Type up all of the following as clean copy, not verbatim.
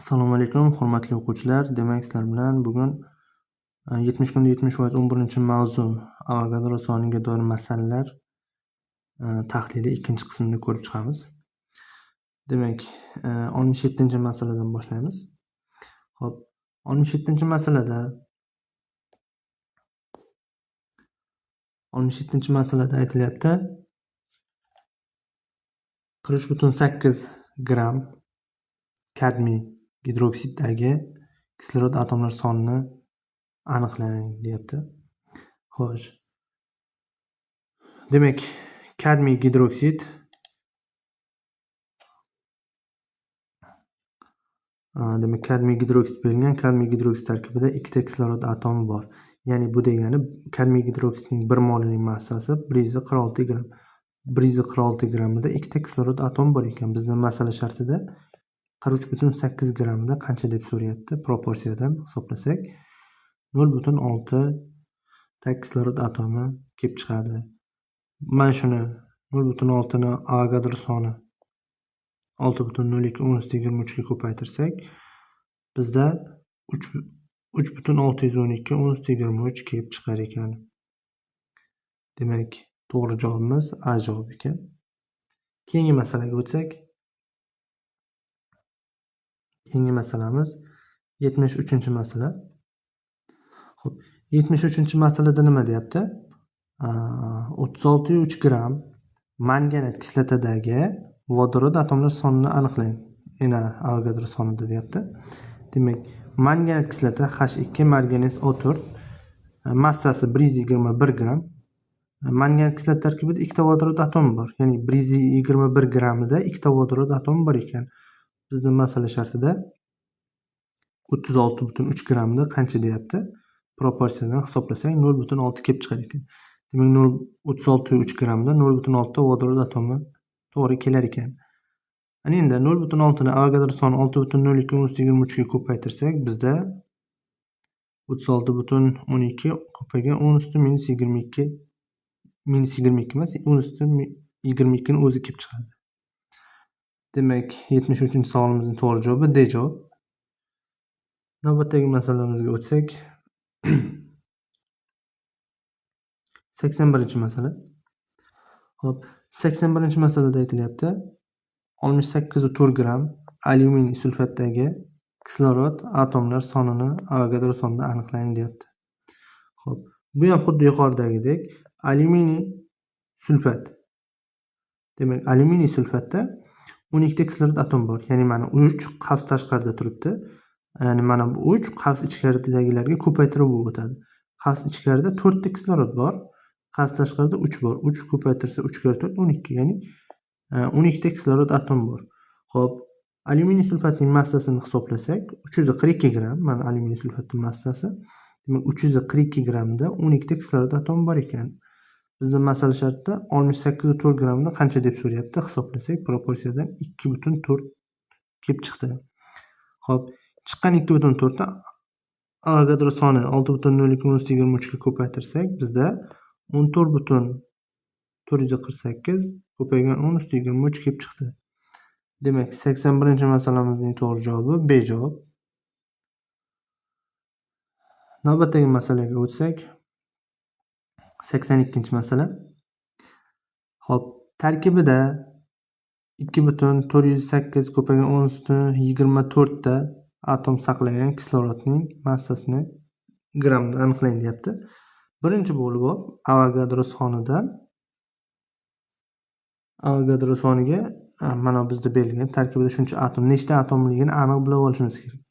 Assalomu alaykum, hurmatli o'quvchilar. Demak, sizlar bilan bugun 70 kunda 70% 11-mavzu Avogadro soniga doir masalalar tahlili ikkinchi qismini ko'rib chiqamiz. Demak, 67-masaladan boshlaymiz. Xo'p, 67-masalada 67-masalada aytilyapti: 43,8 gramm kadmiy gidroksiddagi kislorod atomlar sonini aniqlang deyapti. Xo'sh. Demak, kadmiy gidroksid berilgan. Kadmiy gidroksid tarkibida ikkita kislorod atomi bor. Ya'ni bu degani kadmiy gidroksidning 1 molining massasi 146 gramm. 146 grammida ikkita kislorod atomi bor ekan. Bizda masala shartida 43,8 grammda qancha deb so'rayapti. Proporsiyadan hisoblasak 0,6 ta kislorod atomi kelib chiqadi. Mana shuni 0,6 ni Avogadro soni 6,02 10^23 ga ko'paytirsak, bizda 3,612 10^23 kelib chiqar ekan. Demak, to'g'ri javobimiz A javob ekan. Keyingi masalaga o'tsak, keyingi masalamiz 73-masala. Xo'p, 73-masalada nima deyapti? 36,3 gramm manganat kislotadagi vodorod atomlar sonini aniqlang. Ena Avogadro sonida deyapti. Demak, manganat kislota H2 marganes O4 massasi 121 gramm. Manganat kislota tarkibida ikkita vodorod atomi bor. Ya'ni 121 grammida ikkita vodorod atomi bor ekan. Bizda masala shartida 36,3 grammda qancha deyapti? Proporsiyadan hisoblasak 0,6 kelib chiqar ekan. Demak, 36,3 grammda 0,6 vodorod atomi to'g'ri kelar ekan. Ana endi 0,6 ni Avogadro soni 6,02 10^23 ga ko'paytirsak, bizda 36,12 ko'paygan 10^-22 -22 emas, 10^22 ni o'zi kelib chiqadi. Demak, 73-savolimizning to'g'ri javobi D javob. Navbatdagi masalamizga o'tsak, 81-masala. Xo'p, 81-masalada aytilyapti: 68,4 gramm alyuminiy sulfatdagi kislorod atomlar sonini Avogadro sonida aniqlang deyapti. Xo'p, bu ham xuddi yuqoridagidek alyuminiy sulfat. Demak, alyuminiy sulfatda 12 ta kislorod atom bor. Ya'ni mana 3 qavs tashqarida turibdi. Ya'ni mana bu 3 qavs ichkaridagilarga ko'paytirib o'tadi. Qavs ichkarida 4 ta kislorod bor. Qavs tashqarida 3 bor. 3 ko'paytirsa 3 karra 4 12. Ya'ni 12 ta kislorod atom bor. Xo'p, alyuminiy sulfatning massasini hisoblasak 342 gramm. Mana alyuminiy sulfatning massasi. Demak, 342 grammda 12 ta kislorod atomi bor ekan. Bizda masala shartida 68,4 grammda qancha deb so'rayapti. Hisoblasak proporsiyadan 2,4 kelib chiqdi. Xo'p, chiqqan 2,4 ni Avogadro soni 6,02 10^23 ga ko'paytirsak, bizda 14,448 ko'paygan 10^23 kelib chiqdi. Demak, 81-masalamizning to'g'ri javobi B javob. Navbatdagi masalaga o'tsak, 82-masala. Xo'p, tarkibida 2,408 ko'paygan 10^24 ta atom saqlagan kislorodning massasini grammda aniqlang deyapti. Birinchi bo'lib Avogadro sonidan Avogadro soniga mana bizda berilgan tarkibida shuncha atom, nechta atomligini aniq bilib olishimiz kerak.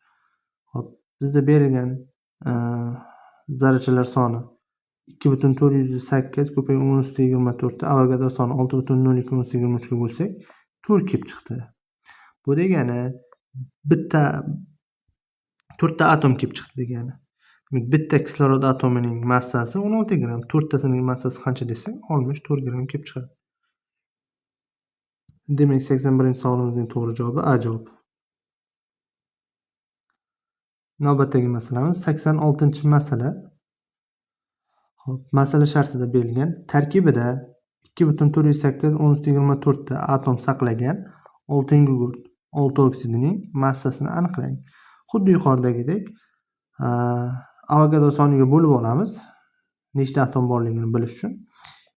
Xo'p, bizda berilgan zarrachalar soni 2,408 ko'paygan 10^24 ta Avogadro soni 6,02 10^23 ga bo'lsak 4 kelib chiqdi. Bu degani bitta 4 ta atom kelib chiqdi degani. Bitta kislorod atomining massasi 16 gramm, 4 tasining massasi qancha desak 64 gramm kelib chiqadi. Demak, 81-savolimizning to'g'ri javobi A javob. Navbatdagi masalamiz 86-masala. Xo'p, masala shartida berilgan tarkibida 2,408 10^24 ta atom saqlagan oltingugurt olti oksidining massasini aniqlang. Xuddi yuqoridagidek Avogadro soniga bo'lib olamiz, nechta atom borligini bilish uchun.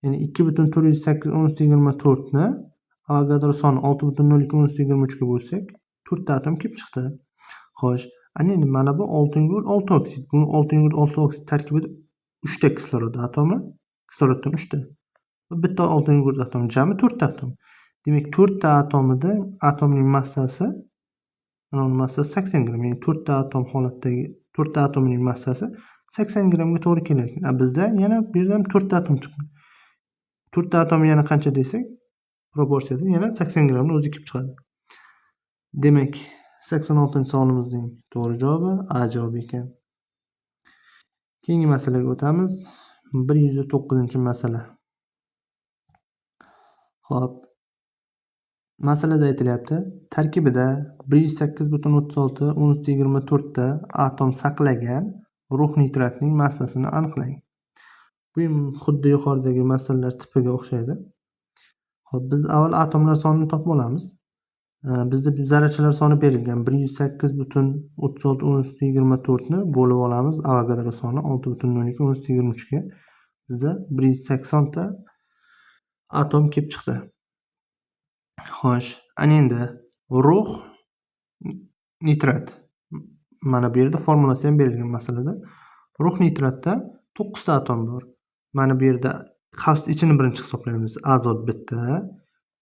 Ya'ni 2,408 10 usti 24 ni Avogadro soni 6,02 10 usti 23 ga bo'lsak, 4 ta atom kelib chiqdi. Xo'sh, ana endi mana bu oltingugurt 6 oksid. Bu oltingugurt 6 oksid tarkibida 3 ta kislorod atomi, kisloroddan 3 ta. Va bitta oltingugurt atomi, jami 4 ta atom. Demak, 4 ta atomida atomning massasi, mana uning massasi 80 gramm, ya'ni 4 ta atom holatdagi 4 ta atomining massasi 80 grammga to'g'ri kelar ekan. Bizda yana bu yerda ham 4 ta atom chiqdi. 4 ta atom yana qancha desak, proporsiyada yana 80 grammni o'zi kelib chiqadi. Demak, 86-savolimizning to'g'ri javobi A javobi ekan. Keyingi masalaga o'tamiz. 109-masala. Xo'p. Masalada aytilyapti, tarkibida 108,36 10 usti 24 ta atom saqlagan rux nitratning massasini aniqlang. Bu ham xuddi yuqoridagi masalalar tipiga o'xshaydi. Xo'p, biz avval atomlar sonini topib olamiz. Bizda zarrachalar soni berilgan 108,36 10 usti 24 ni bo'lib olamiz. Avogadro soni 6,02 10 usti 23 ga. Bizda 180 ta atom kelib chiqdi. Xo'sh, ana endi rux nitrat. Mana bu yerda formulasi ham berilgan masalada. Rux nitratda 9 ta atom bor. Mana bu yerda qavs ichini birinchi hisoblaymiz. Azot bitta,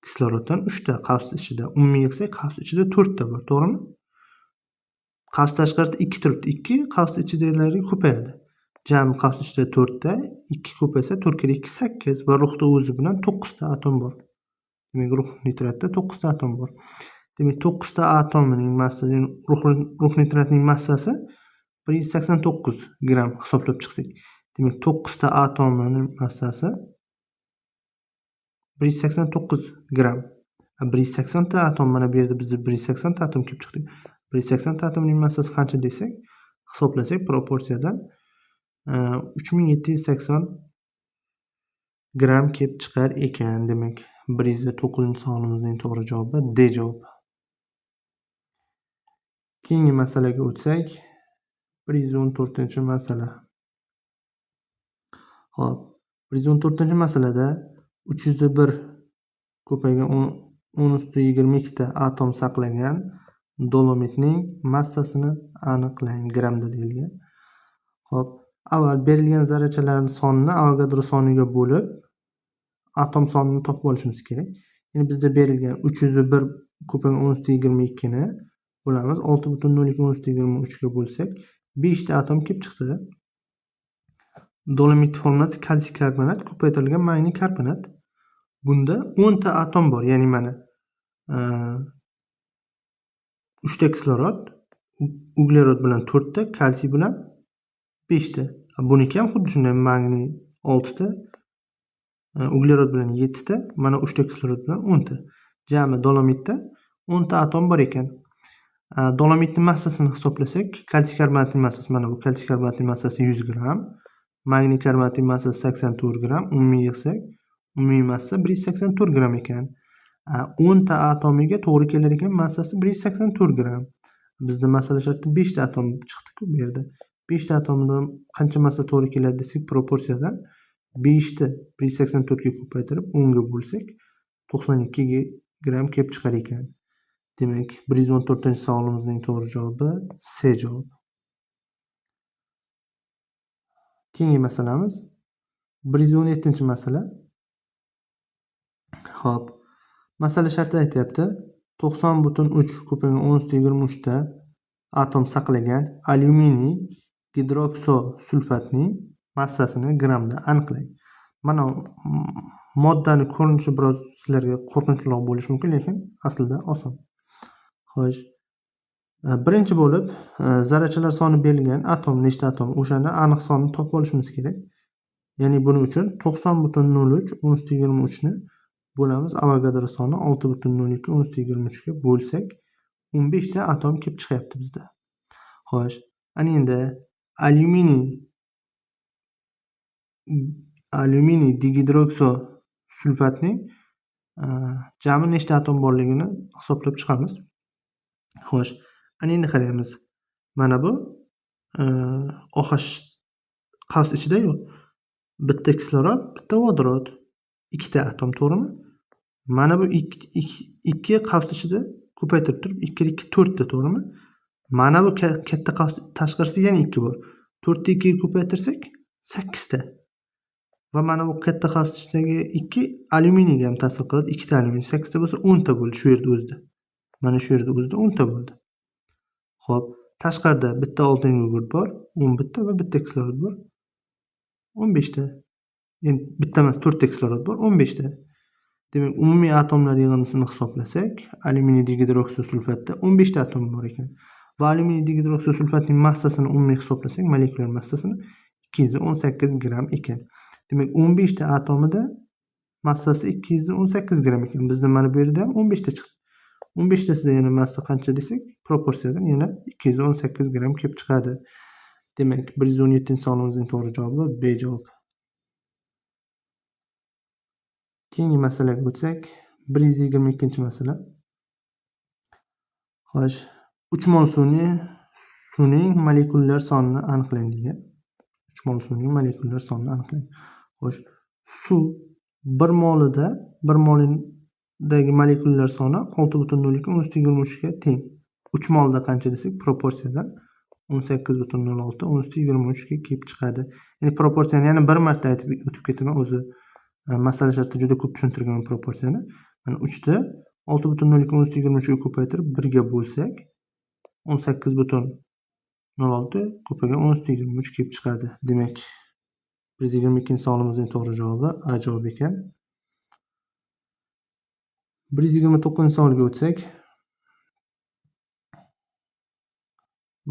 kisloroddan 3 ta qavs ichida. Umumiy yig'sak qavs ichida 4 ta bor, to'g'rimi? Qavs tashqarida 2 turibdi. 2 qavs ichidagilari ko'payadi. Jami qavs ichida 4 ta, 2 ko'paysa 4 kere 2 8 va ruxda o'zi bilan 9 ta atom bor. Demak, rux nitratda 9 ta atom bor. Demak, 9 ta atomining massasi, ya'ni rux nitratning massasi 189 gramm hisoblab chiqsak. Demak, 9 ta atomining massasi 189 gramm. 180 ta atom, mana bu yerda bizda 180 ta atom kelib chiqdi. 180 ta atomning massasi qancha desak, hisoblasak proporsiyadan 3780 gramm kelib chiqar ekan. Demak, 109-savolimizning to'g'ri javobi D javobi. Keyingi masalaga o'tsak, 114-masala. Xo'p, 114-masalada 301 ko'paygan 10 usti 22 ta atom saqlagan dolomitning massasini aniqlang, grammda deyilgan. Xo'p, avval berilgan zarrachalarning sonini Avogadro soniga bo'lib atom sonini topib olishimiz kerak. Ya'ni bizda berilgan 301 ko'paygan 10 usti 22 ni bo'lamiz 6,02 10 usti 23 ga bo'lsak, 5 ta atom kelib chiqdi. Dolomit formulasi kalsiy karbonat ko'paytirilgan magniy karbonat. Bunda 10 ta atom bor, ya'ni mana 3 ta kislorod, uglerod bilan 4 ta, kalsiy bilan 5 ta. Buniki ham xuddi shunday, magniy 6 ta, uglerod bilan 7 ta, mana 3 ta kislorod bilan 10 ta. Jami dolomitda 10 ta atom bor ekan. Dolomitning massasini hisoblasak, kalsiy karbonatning massasi, mana bu kalsiy karbonatning massasi 100 gramm, magniy karbonatning massasi 84 gramm, umumiy yig'sak, umumiy massa 184 gramm ekan. 10 ta atomiga to'g'ri kelar ekan massasi 184 gramm. Bizda masala shartida 5 ta atom chiqdi-ku bu yerda. 5 ta atomdan qancha massa to'g'ri keladi desak, proporsiyadan 5 ta 184 ga ko'paytirib 10 ga bo'lsak, 92 gramm kelib chiqar ekan. Demak, 114-savolimizning to'g'ri javobi C javobi. Keyingi masalamiz 117-masala. Xo'p, masala shartida aytyapti, 90,3 ko'paygan 10 usti 23 ta atom saqlagan alyuminiy gidroksosulfatning massasini grammda aniqlang. Mana moddani ko'rinishi biroz sizlarga qo'rqinchliroq bo'lishi mumkin, lekin aslida oson. Xo'sh, birinchi bo'lib zarrachalar soni berilgan atom nechta atom, o'shani aniq sonini topib olishimiz kerak. Ya'ni buning uchun 90,03 10 usti 23 ni bo'lamiz Avogadro soni 6,02 10 usti 23 ga bo'lsak, 15 ta atom kelib chiqyapti bizda. Xo'sh, ana endi alyuminiy digidroksosulfatning jami nechta atom borligini hisoblab chiqamiz. Xo'sh, ana endi qaraymiz. Mana bu OH qavs ichida-yu bitta kislorod, bitta vodorod, ikkita atom, to'g'rimi? Mana bu 2 qavs ichida ko'paytirib turib 2 2 4 ta, to'g'rimi? Mana bu katta qavs tashqarisida yana 2 bor. 4 ta 2 ga ko'paytirsak 8 ta. Va mana bu katta qavs ichidagi 2 alyuminiyga ham ta'sir qiladi. 2 ta alyuminiy 8 ta bo'lsa 10 ta bo'ldi shu yerda o'zida. Mana shu yerda o'zida 10 ta bo'ldi. Xo'p, tashqarida bitta oltin gugurt bor, 11 ta va bitta kislorod bor. 15 ta. Endi bitta emas, 4 ta kislorod bor, 15 ta. Demak, umumiy atomlar yig'indisini hisoblasak, alyuminiy digidroksisulfatda 15 ta atom bor ekan. Va alyuminiy digidroksisulfatning massasini umumiy hisoblasak, molekulyar massasini 218 gramm ekan. Demak, 15 ta atomida massasi 218 gramm ekan. Bizda mana bu yerda ham 15 ta chiqdi. 15 tasida yana massa qancha desak, proporsiyadan yana 218 gramm kelib chiqadi. Demak, 117-savolimizning to'g'ri javobi B javob. Keyingi masalaga o'tsak, 122-masala. Xo'sh, 3 mol suvning molekullar sonini aniqlang degan. 3 mol suvning molekullar sonini aniqlang. Xo'sh, suv 1 molida 1 molidagi molekullar soni 6.02 10^23 ga teng. 3 molda qancha desak, proporsiyadan 18.06 10^23 ga kelib chiqadi. Ya'ni proporsiyani yana bir marta aytib o'tib ketaman, o'zi masala shartida juda ko'p tushuntirganman proporsiyani. Mana 3 ta 6.02 10^23 ga ko'paytirib 1 ga bo'lsak, 18.06 ko'paygan 10^23 kelib chiqadi. Demak, 122-savolimizning to'g'ri javobi A javob ekan. 129-savolga o'tsak,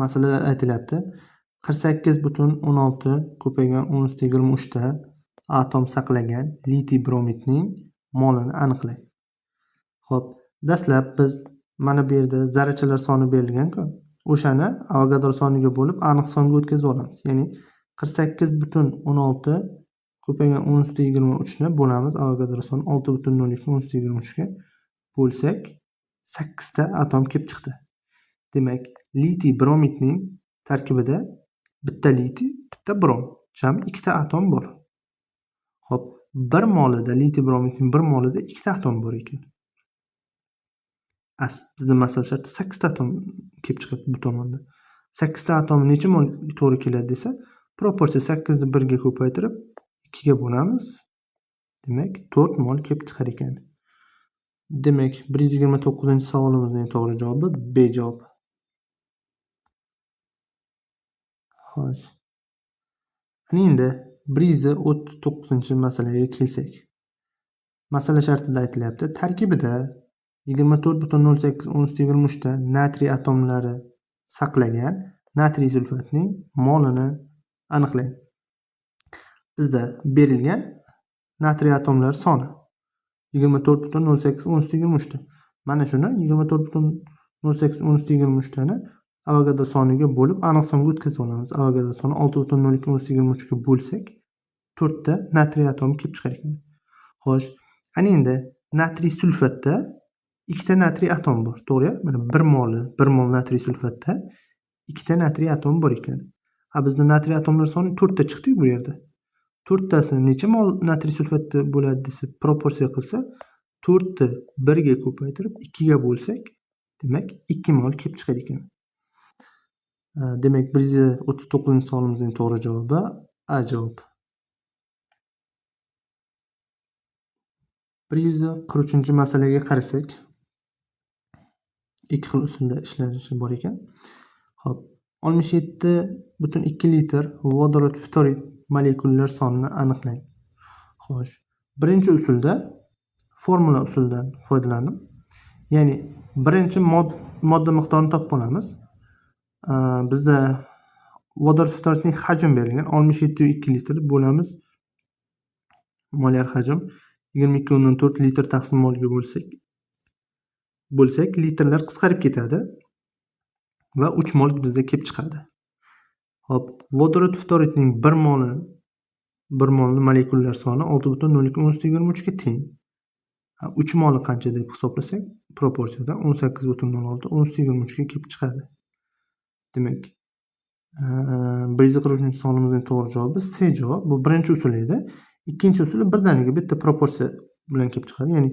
masala aytilyapti. 48.16 ko'paygan 10^23 ta atom saqlagan litiy bromidning molini aniqlang. Xo'p, dastlab biz mana bu yerda zarrachalar soni berilgan-ku, o'shani Avogadro soniga bo'lib aniq songa o'tkazib olamiz. Ya'ni 48.16 ko'paygan 10^23 ni bo'lamiz Avogadro soni 6.02 10^23 ga bo'lsak 8 ta atom kelib chiqdi. Demak, litiy bromidning tarkibida bitta litiy, bitta brom, jami 2 ta atom bor. Xo'p, bir molida litiy bromidning bir molida 2 ta atom bor ekan. Bizda masala shartida 8 ta atom kelib chiqadi bu tomonda. 8 ta atom necha mol to'g'ri keladi desa, proporsiya 8 ni 1 ga ko'paytirib 2 ga bo'lamiz. Demak, 4 mol kelib chiqar ekan. Demak, 129-savolimizning to'g'ri javobi B javob. Xo'sh. Ana endi 139-masalaga kelsak. Masala shartida aytilyapti, tarkibida 24.08 10^23 ta natriy atomlari saqlagan natriy sulfatning molini aniqlang. Bizda berilgan natriy atomlari soni 24.08 10^23 ta. Mana shuni 24.08 10^23 tani Avogadro soniga bo'lib aniq songa o'tkazib olamiz. Avogadro soni 6.02 10^23 ga bo'lsak 4 ta natriy atomi kelib chiqar ekan. Xo'sh, ana endi natriy sulfatda 2 ta natriy atom bor, to'g'ri-ya? Mana 1 moli, 1 mol natriy sulfatda 2 ta natriy atom bor ekan. Bizda natriy atomlar soni 4 ta chiqdi-yu bu yerda. 4 tasi necha mol natriy sulfatda bo'ladi desa, proporsiya qilsa 4 ta 1 ga ko'paytirib 2 ga bo'lsak, demak 2 mol kelib chiqadi ekan. Demak, 139-savolimizning to'g'ri javobi A javob. 143-masalaga qarasak, ikki xil usulda ishlanishi bor ekan. Xo'p, 67.2 litr vodorod ftorid molekullar sonini aniqlang. Xo'sh, birinchi usulda formula usulidan foydalandim. Ya'ni birinchi modda miqdorini topib olamiz. Bizda vodorod ftoridning hajmi berilgan 67.2 litr bo'lamiz. Molyar hajm 22.4 litr taqsim molga bo'lsak, litrlar qisqarib ketadi va 3 mol bizda kelib chiqadi. Xo'p, vodorod ftoridning 1 moli, 1 molning molekullar soni 6.02 10^23 ga teng. 3 moli qancha deb hisoblasak, proporsiyadan 18,06 10 usti 23 ga kelib chiqadi. Demak, 143-savolimizning to'g'ri javobi C javob. Bu birinchi usul edi. Ikkinchi usuli birdaniga bitta proporsiya bilan kelib chiqadi. Ya'ni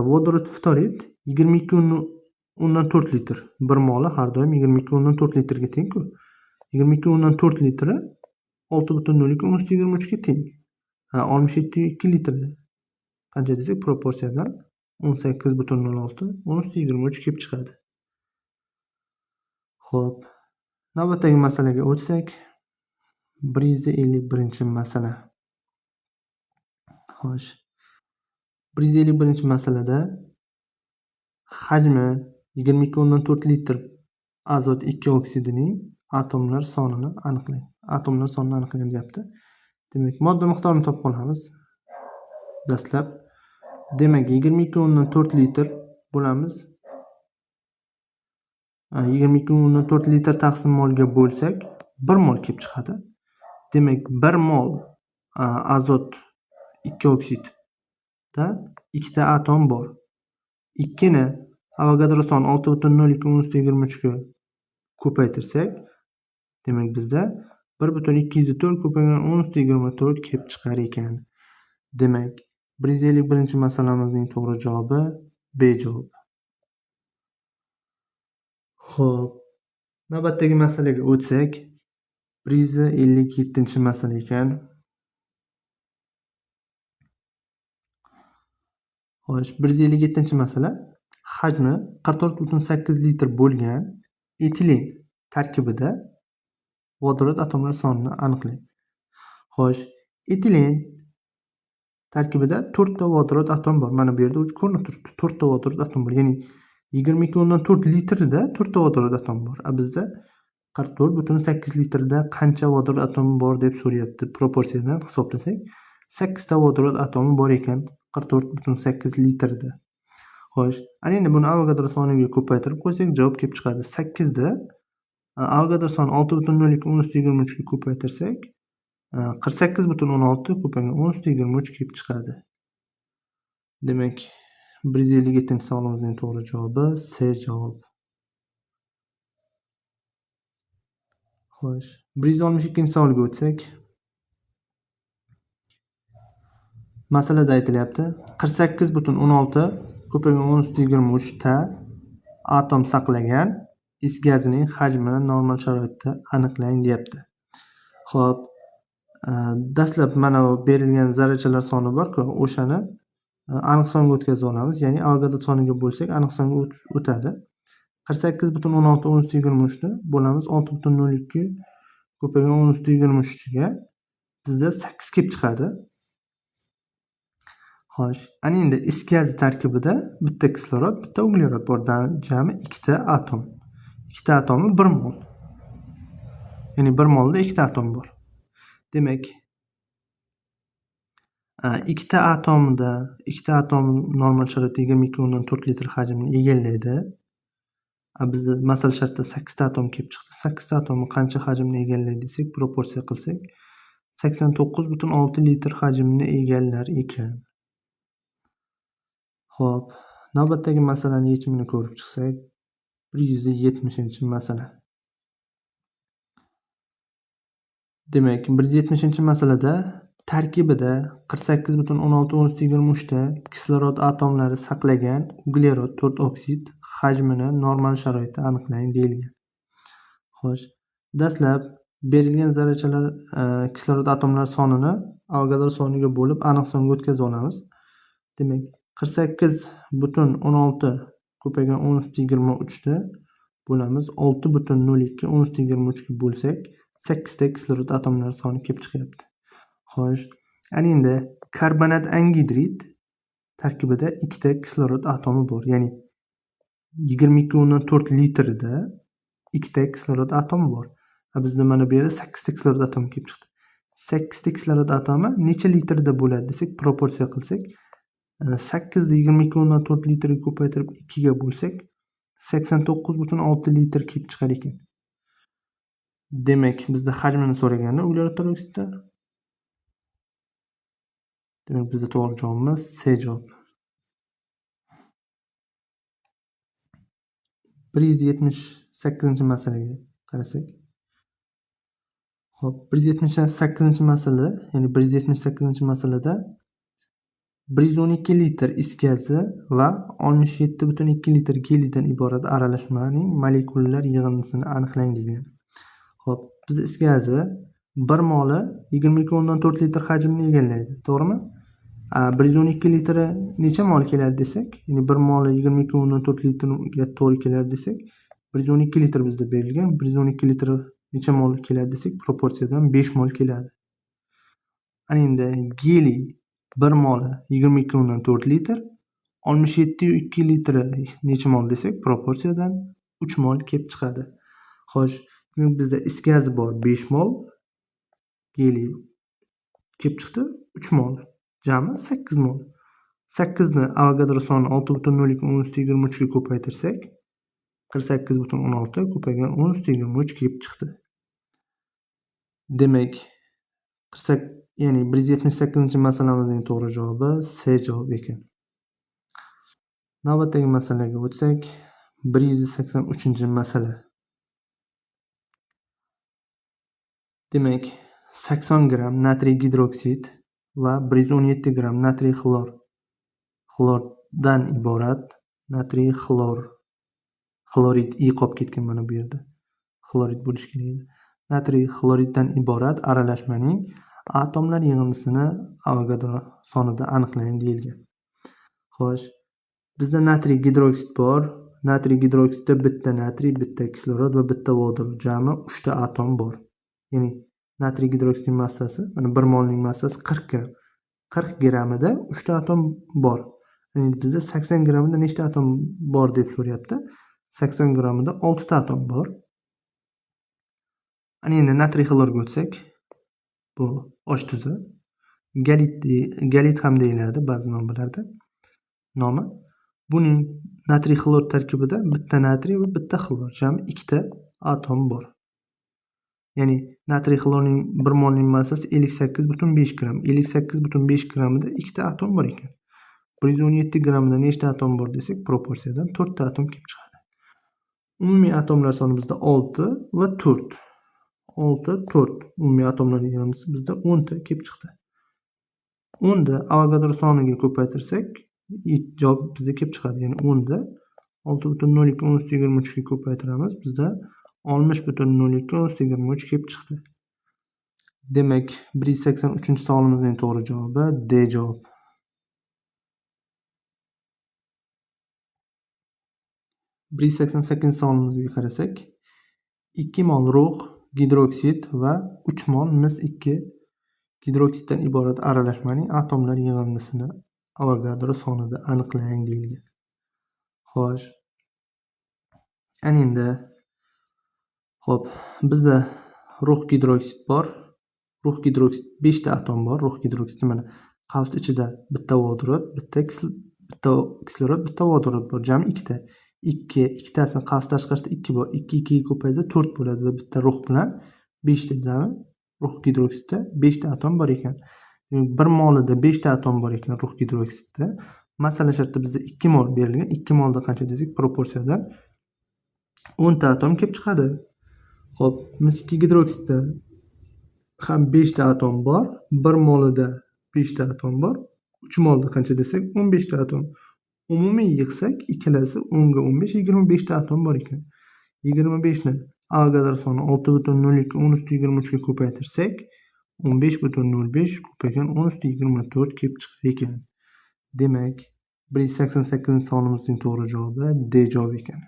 vodorod ftorid 22,4 litr. Bir moli har doim 22,4 litrga teng-ku. 22,4 litri 6,02 10 usti 23 ga teng. 67,2 litrda qancha desak, proporsiyadan 18,06 10 usti 23 kelib chiqadi. Xo'p, navbatdagi masalaga o'tsak, 151-masala. Xo'sh, 151-masalada hajmi 22,4 litr azot 2 oksidining atomlar sonini aniqlang. Atomlar sonini aniqlang deyapti. Demak, modda miqdorini topib olamiz. Dastlab, demak, 22,4 litr bo'lamiz. 22,4 litr taqsim molga bo'lsak, 1 mol kelib chiqadi. Demak, 1 mol azot 2 oksidda 2 ta atom bor. 2 ni Avogadro soni 6,02 10 usti 23 ga ko'paytirsak, demak bizda 1,204 ko'paygan 10 usti 24 kelib chiqar ekan. Demak, 151-masalamizning to'g'ri javobi B javobi. Xo'p, navbatdagi masalaga o'tsak, 157-masala ekan. Xo'sh, 157-masala hajmi 44,8 litr bo'lgan etilen tarkibida vodorod atomlar sonini aniqlang. Xo'sh, etilen tarkibida 4 ta vodorod atom bor. Mana bu yerda o'zi ko'rinib turibdi. 4 ta vodorod atom bor. Ya'ni 22,4 litrda 4 ta vodorod atom bor. A bizda 44,8 litrda qancha vodorod atomi bor deb so'rayapti. Proporsiyadan hisoblasak, 8 ta vodorod atomi bor ekan 44,8 litrda. Xo'sh, ana endi buni Avogadro soniga ko'paytirib qo'ysak, javob kelib chiqadi. 8 da Avogadro soni 6,02 10 usti 23 ga ko'paytirsak, 48,16 ko'paygan 10 usti 23 kelib chiqadi. Demak, 157-savolimizning to'g'ri javobi C javob. Xo'sh, 162-savolga o'tsak, masalada aytilyapti 48,16 ko'paygan 10 usti 23 ta atom saqlagan is gazining hajmini normal sharoitda aniqlang deyapti. Xo'p, dastlab mana bu berilgan zarrachalar soni bor-ku, o'shani aniq songa o'tkazib olamiz. Ya'ni Avogadro soniga bo'lsak, aniq songa o'tadi. 48,16 10 usti 23 ni bo'lamiz 6,02 ko'paygan 10 usti 23 ga bizda 8 kelib chiqadi. Xo'sh, ana endi is gazi tarkibida bitta kislorod, bitta uglerod bor. Jami 2 ta atom. 2 ta atomi 1 mol. Ya'ni 1 molda 2 ta atom bor. Demak, 2 ta atomda, 2 ta atom normal sharoitda 22,4 litr hajmni egallaydi. Bizda masala shartda 8 ta atom kelib chiqdi. 8 ta atomi qancha hajmni egallaydi desak, proporsiya qilsak, 89,6 litr hajmni egallar ekan. Xo'p, navbatdagi masalani yechimini ko'rib chiqsak, 170-masala. Demak, 170-masalada tarkibida 48,16 10 usti 23 ta kislorod atomlari saqlagan uglerod 4 oksid hajmini normal sharoitda aniqlang deyilgan. Xo'sh, dastlab berilgan zarrachalar kislorod atomlari sonini Avogadro soniga bo'lib aniq songa o'tkazib olamiz. Demak, 48,16 ko'paygan 10 usti 23 ta bo'lamiz 6,02 10 usti 23 ga bo'lsak, 8 ta kislorod atomlari soni kelib chiqyapti. Xo'sh, ana endi karbonat angidrid tarkibida 2 ta kislorod atomi bor. Ya'ni 22,4 litrda 2 ta kislorod atomi bor. Bizda mana bu yerda 8 ta kislorod atomi kelib chiqdi. 8 ta kislorod atomi necha litrda bo'ladi desak, proporsiya qilsak, 8 ni 22,4 litrga ko'paytirib 2 ga bo'lsak, 89,6 litr kelib chiqar ekan. Demak, bizda hajmini so'raganda uglerod peroksida. Demak, bizda to'g'ri javobimiz C javob. 178-masalaga qarasak. Xo'p, 178-masala, ya'ni 178-masalada 112 litr is gazi va 67,2 litr geliydan iborat aralashmaning molekulalar yig'indisini aniqlang degan. Xo'p, biz is gazi 1 moli 22,4 litr hajmni egallaydi, to'g'rimi? 112 litri necha mol keladi desak, ya'ni 1 moli 22,4 litrga to'g'ri keladi desak, 112 litr bizda berilgan, 112 litr necha mol keladi desak, proporsiyadan 5 mol keladi. Ana endi geliy 1 moli 22,4 litr, 67,2 litri necha mol desak, proporsiyadan 3 mol kelib chiqadi. Xo'sh, bizda is gazi bor 5 mol, geliy kelib chiqdi 3 mol. Jami 8 mol. 8 ni Avogadro soni 6,02 10 23 ga ko'paytirsak, 48,16 ko'paygan 10 23 kelib chiqdi. Demak, ya'ni 178-masalamizning to'g'ri javobi C javob ekan. Navbatdagi masalaga o'tsak, 183-masala. Demak, 80 gram natriy gidroksid va 117 gram natriy xlordan iborat natriy xlorid i qolib ketgan mana bu yerda. Xlorid bo'lishi kerak edi. Natriy xloriddan iborat aralashmaning atomlar yig'indisini Avogadro sonida aniqlang deyilgan. Xo'sh, bizda natriy gidroksid bor. Natriy gidroksidda bitta natriy, bitta kislorod va bitta vodorod, jami 3 ta atom bor. Ya'ni natriy gidroksidning massasi, mana 1 molning massasi 40 gram. 40 gramida 3 ta atom bor. Ya'ni bizda 80 gramida nechta atom bor deb so'rayapti. 80 gramida 6 ta atom bor. Ana endi natriy xlorga o'tsak, bu osh tuzi. Galit ham deyiladi ba'zi manbalarda nomi. Buning natriy xlor tarkibida bitta natriy va bitta xlor, jami 2 ta atom bor. Ya'ni natriy xlorning 1 molning massasi 58,5 gram. 58,5 gramida 2 ta atom bor ekan. 117 gramida nechta atom bor desak, proporsiyadan 4 ta atom kelib chiqadi. Umumiy atomlar soni bizda 6 va 4. 6, 4. Umumiy atomlar yig'indisi bizda 10 ta kelib chiqdi. 10 da Avogadro soniga ko'paytirsak, javob bizda kelib chiqadi. Ya'ni 10 da 6,02 10 23 ga ko'paytiramiz, bizda 60,02 10 23 kelib chiqdi. Demak, 183-savolimizning to'g'ri javobi D javob. 188-savolimizga qarasak, 2 mol rux gidroksid va 3 mol mis 2 gidroksiddan iborat aralashmaning atomlar yig'indisini Avogadro sonida aniqlang deyilgan. Xo'sh, ana endi xo'p, bizda rux gidroksid bor. Rux gidroksid 5 ta atom bor. Rux gidroksidni mana qavs ichida bitta vodorod, bitta kislorod, bitta vodorod bor. Jami 2 ta. 2, ikkitasini qavs tashqarisida 2 bor. 2 2 ga ko'paysa 4 bo'ladi va bitta rux bilan 5 ta jami rux gidroksidda 5 ta atom bor ekan. Demak, 1 molida 5 ta atom bor ekan rux gidroksidda. Masala shartida bizda 2 mol berilgan. 2 molda qancha desak, proporsiyadan 10 ta atom kelib chiqadi. Xo'p, mis 2 gidroksidda ham 5 ta atom bor. 1 molida 5 ta atom bor. 3 molda qancha desak, 15 ta atom. Umumiy yig'sak, ikkalasi 10 ga 15, 25 ta atom bor ekan. 25 ni Avogadro soni 6,02 10 23 ga ko'paytirsak, 15,05 ko'paygan 10 24 kelib chiqar ekan. Demak, 188-savolimizning to'g'ri javobi D javob ekan.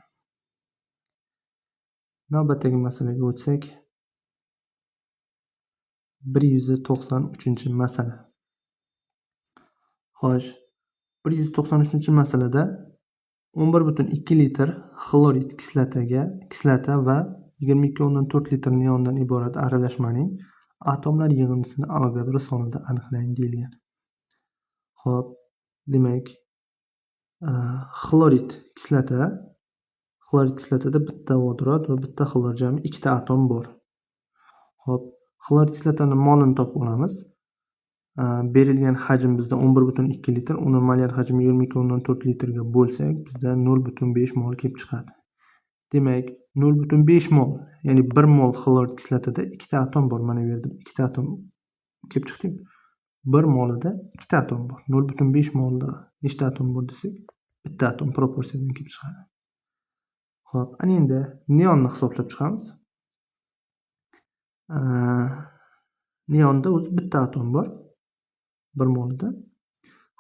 Navbatdagi masalaga o'tsak, 193-masala. Xo'sh, 193-masalada 11,2 litr xlorid kislota va 22,4 litr neondan iborat aralashmaning atomlar yig'indisini Avogadro sonida aniqlang deyilgan. Xo'p, demak, xlorid kislotada bitta vodorod va bitta xlor, jami 2 ta atom bor. Xo'p, xlorid kislotani molini topib olamiz. Berilgan hajm bizda 11,2 litr, uni molyar hajmi 22,4 litrga bo'lsak, bizda 0,5 mol kelib chiqadi. Demak, 0,5 mol, ya'ni 1 mol xlorid kislotada 2 ta atom bor. Mana bu yerda 2 ta atom kelib chiqdi. 1 molida 2 ta atom bor. 0,5 molda nechta atom bor desak, bitta atom proporsiyadan kelib chiqadi. Xo'p, ana endi neonni hisoblab chiqamiz. Neonda o'zi bitta atom bor 1 molida.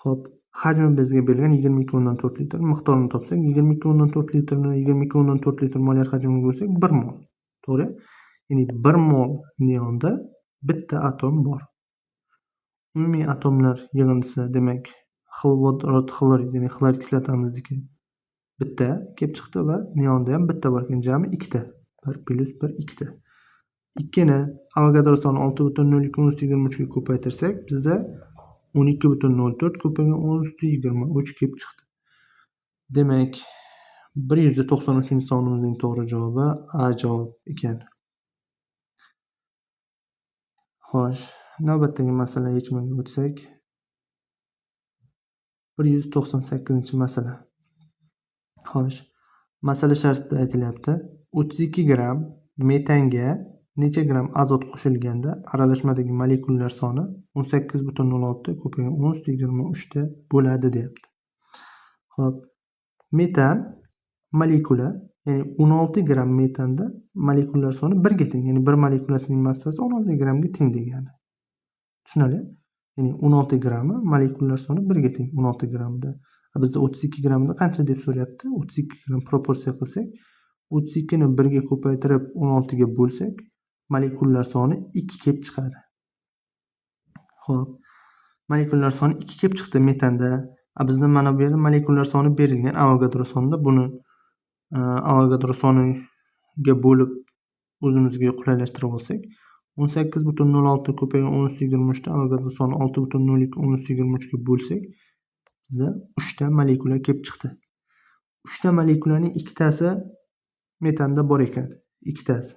Xo'p, hajmi bizga berilgan 22,4 litr. Miqdorini topsak, 22,4 litrni 22,4 litr molyar hajmiga bo'lsak 1 mol. To'g'ri? Ya'ni 1 mol neonda bitta atom bor. Umumiy atomlar yig'indisi, demak, vodorod xlorid, ya'ni xlorid kislotamizniki bitta kelib chiqdi va neonda ham bitta bor ekan, jami 2 ta. 1 + 1 2 ta. 2 ni Avogadro soni 6,02 × 1023 ga ko'paytirsak, bizda 12,04 ko'paygan 10 23 kelib chiqdi. Demak, 193-savolimizning to'g'ri javobi A javob ekan. Xo'sh, navbatdagi masala yechimiga o'tsak, 198-masala. Xo'sh, masala shartida aytilyapti. 32 gram metanga necha gram azot qo'shilganda aralashmadagi molekulalar soni 18,06 ko'paygan 10 23 ta bo'ladi deyapti. Xo'p, metan molekula, ya'ni 16 gram metanda molekulalar soni 1 ga teng, ya'ni bir molekulasining massasi 16 gramga teng degani. Tushunarli? Ya'ni 16 grammi molekulalar soni 1 ga teng 16 gramda. Bizda 32 gramda qancha deb so'rayapti? 32 gram proporsiya qilsak, 32 ni 1 ga ko'paytirib 16 ga bo'lsak, molekulalar soni 2 kelib chiqadi. Xo'p, molekulalar soni 2 kelib chiqdi metanda. Bizda mana bu yerda molekulalar soni berilgan Avogadro sonida. Buni Avogadro soniga bo'lib o'zimizga qulaylashtirib olsak, 18,06 ko'paygan 10 23 ta Avogadro soni 6,02 10 23 ga bo'lsak, bizda 3 ta molekula kelib chiqdi. 3 ta molekulaning ikkitasi metanda bor ekan, ikkitasi.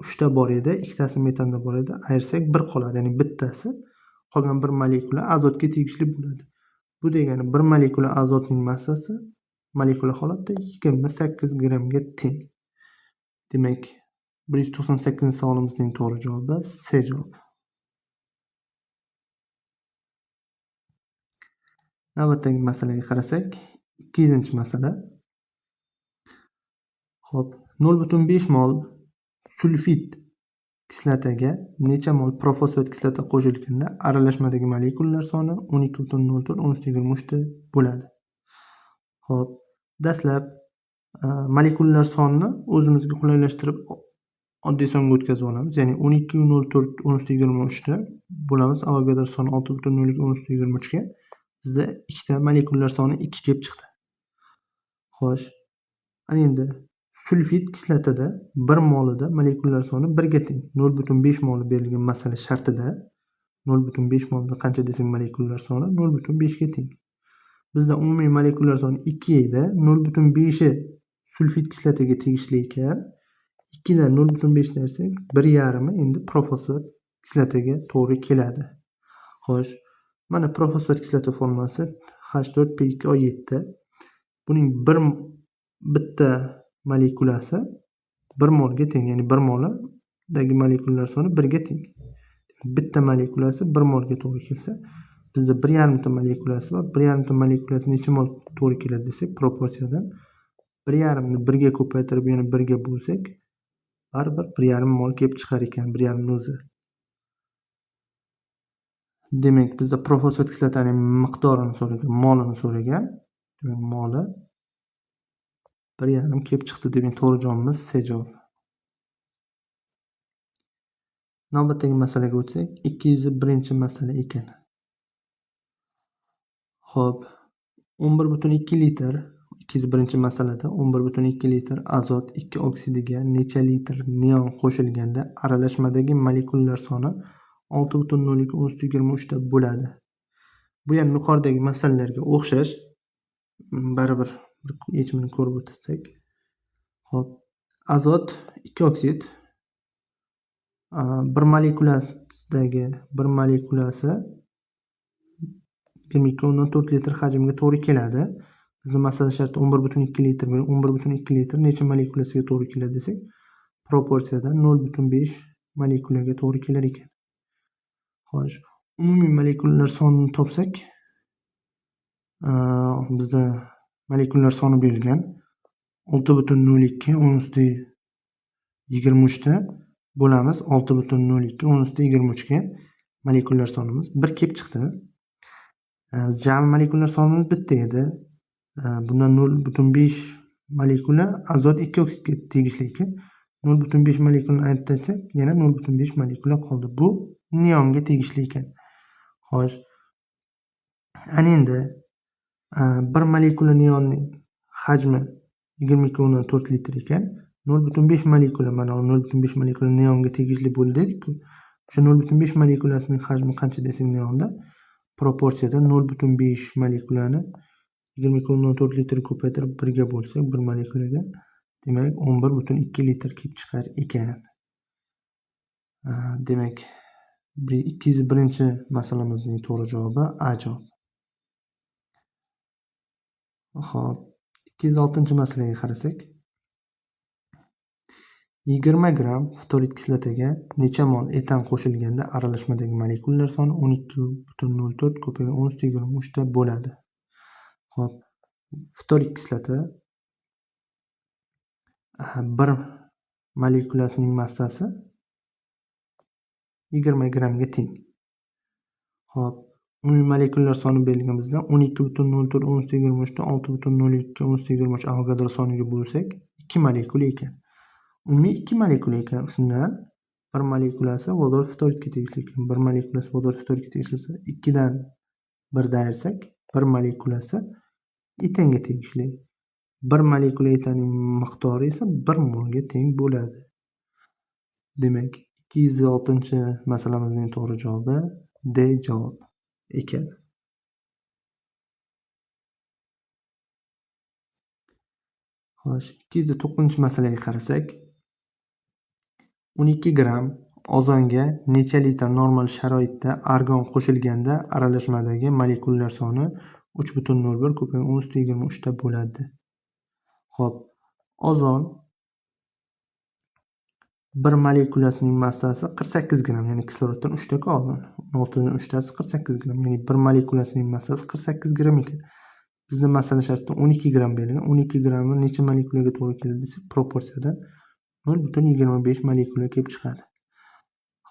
3 ta bor edi, ikkitasi metanda bor edi. Ayirsak 1 qoladi, ya'ni bittasi, qolgan bir molekula azotga tegishli bo'ladi. Bu degani bir molekula azotning massasi molekula holatda 28 gramga teng. Demak, 198-savolimizning to'g'ri javobi C javob. Navbatdagi masalaga qarasak, 200-masala. Xo'p, 0,5 mol sulfid kislotaga necha mol profosfat kislota qo'shilganda aralashmadagi molekulalar soni 12,04 10 23 ta bo'ladi. Xo'p, dastlab molekulalar sonini o'zimizga qulaylashtirib oddiy songa o'tkazib olamiz. Ya'ni 12,04 10 23 ta bo'lamiz. Avogadro soni 6,02 10 23 ga bizda ikkita molekulalar soni 2 kelib chiqdi. Xo'sh, ana endi sulfid kislotada 1 molida molekulalar soni 1 ga teng. 0,5 moli berilgan masala shartida 0,5 molida qancha desak molekulalar soni 0,5 ga teng. Bizda umumiy molekulalar soni 2 edi. 0,5 sulfid kislotaga tegishli ekan. 2 dan 0,5 ni ayirsak, 1,5 endi profosfat kislotaga to'g'ri keladi. Xo'sh, mana profosfat kislota formulasi H4P2O7. Buning bitta molekulasi 1 molga teng, ya'ni 1 molidagi molekulalar soni 1 ga teng. Bitta molekulasi 1 molga to'g'ri kelsa, bizda 1,5 ta molekulasi bor. 1,5 ta molekulasi necha mol to'g'ri keladi desak, proporsiyadan 1,5 ni 1 ga ko'paytirib yana 1 ga bo'lsak, baribir 1,5 mol kelib chiqar ekan, 1,5 ni o'zi. Demak, bizda profosfat kislotaning miqdorini so'ragan, molini so'ragan. Demak, moli 1,5 kelib chiqdi. Demak, to'g'ri javobimiz C javob. Navbatdagi masalaga o'tsak, 201-masala ekan. Xo'p, 11,2 litr, 201-masalada 11,2 litr azot 2 oksidiga necha litr neon qo'shilganda aralashmadagi molekulalar soni 6,02 10 23 ta bo'ladi. Bu ham yuqoridagi masalalarga o'xshash. Baribir bir yechimini ko'rib o'tsak. Xo'p, azot 2 oksid bir molekulasidagi bir molekulasi 22,4 litr hajmga to'g'ri keladi. Bizning masala sharti 11,2 litr. 11,2 litr necha molekulasiga to'g'ri keladi desak, proporsiyada 0,5 molekulaga to'g'ri kelar ekan. Xo'sh, umumiy molekulalar sonini topsak, bizda molekulalar soni berilgan 6,02 10 23 ta bo'lamiz. 6,02 10 23 ga molekulalar sonimiz 1 kelib chiqdi. Jami molekulalar sonimiz bitta edi. Bundan 0,5 molekula azot 2 oksidga tegishli ekan. 0,5 molekulani ayirib tashlasak, yana 0,5 molekula qoldi. Bu neonga tegishli ekan. Xo'sh, ana endi bir molekula neonning hajmi 22,4 litr ekan. 0,5 molekula, mana 0,5 molekula neonga tegishli bo'ldi dedik-ku. O'sha 0,5 molekulasining hajmi qancha desak neonda proporsiyada 0,5 molekulani 22,4 litr ko'paytirib 1 ga bo'lsak, bir molekulaga demak 11,2 litr kelib chiqar ekan. Demak, 201-masalamizning to'g'ri javobi A javob. Xo'p, 206-masalaga qarasak, 20 gramm ftorid kislotaga necha mol etan qo'shilganda aralashmadagi molekulalar soni 12,04 ko'paygan 10 23 ta bo'ladi. Xo'p, ftorid kislota bir molekulasining massasi 20 grammga teng. Xo'p, umumiy molekulalar soni berilgan bizda 12,04 10 23 ta 6,02 10 23 Avogadro soniga bo'lsak 2 molekula ekan. Umumiy 2 molekula ekan. Shundan bir molekulasi vodorod ftoridga tegishli ekan. Bir molekulasi vodorod ftoridga tegishli bo'lsa, 2 dan 1 ayirsak, bir molekulasi etanga tegishli. Bir molekula etanning miqdori esa 1 molga teng bo'ladi. Demak, 206-masalamizning to'g'ri javobi D javob ekan. Xo'sh, 209-masalaga qarasak, 12 gramm ozonga necha litr normal sharoitda argon qo'shilganda aralashmadagi molekulalar soni 3,01 ko'paygan 10 23 ta bo'ladi. Xo'p, ozon bir molekulasining massasi 48 gramm, ya'ni kisloroddan 3 ta ozon. 16 dan 3 tasi 48 gramm, ya'ni bir molekulasining massasi 48 gramm ekan. Bizning masala shartida 12 gramm berilgan. 12 grammi necha molekulaga to'g'ri keladi desak, proporsiyada 0,25 molekula kelib chiqadi.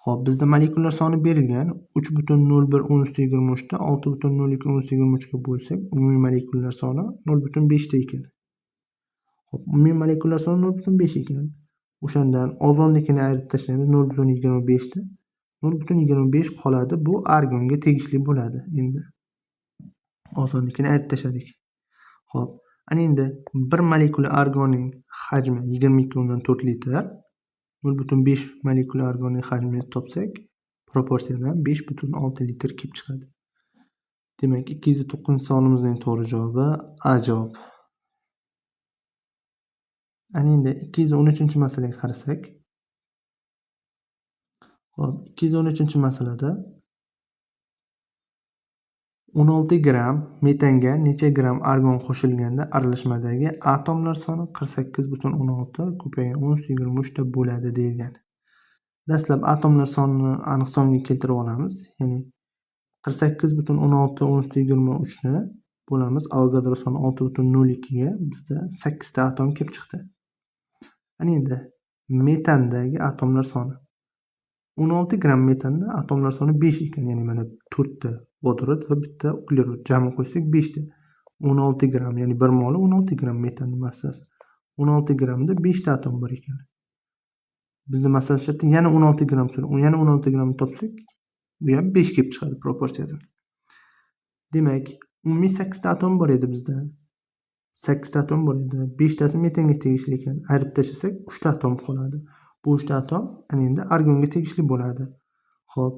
Xo'p, bizda molekulalar soni berilgan 3,01 10 23 ta 6,02 10 23 ga bo'lsak, umumiy molekulalar soni 0,5 ta ekan. Xo'p, umumiy molekulalar soni 0,5 ekan. O'shandan ozonnikini ayirib tashlaymiz 0,25 ta. 0,25 qoladi. Bu argonga tegishli bo'ladi endi. Ozonnikini ayirib tashladik. Xo'p, ana endi bir molekula argonning hajmi 22,4 litr. 0,5 molekula argonning hajmini topsak, proporsiyadan 5,6 litr kelib chiqadi. Demak, 209-savolimizning to'g'ri javobi A javob. Ana endi 213-masalaga qarasak. Xo'p, 213-masalada 16 gramm metanga necha gramm argon qo'shilganda aralashmadagi atomlar soni 48,16 ko'paygan 10 23 ta bo'ladi deyilgan. Dastlab atomlar sonini aniq songa keltirib olamiz. Ya'ni 48,16 10 23 ni bo'lamiz. Avogadro soni 6,02 ga bizda 8 ta atom kelib chiqdi. Ana endi metandagi atomlar soni 16 gramm metanda atomlar soni 5 ekan, ya'ni mana 4 ta vodorod va bitta uglerod jami qo'shsak 5 ta. 16 gramm, ya'ni bir moli 16 gramm metanning massasi. 16 grammda 5 ta atom bor ekan. Bizning masala sharti yana 16 gramm so'rab, yana 16 gramm topsak, bu ham 5 kelib chiqadi proporsiyadan. Demak, umumiy 8 ta atom bor edi bizda. 8 ta atom bor edi. 5 tasi metanga tegishli ekan. Ayirib tashlasak 3 ta atom qoladi. Bu 3 ta atom ana endi argonga tegishli bo'ladi. Xo'p,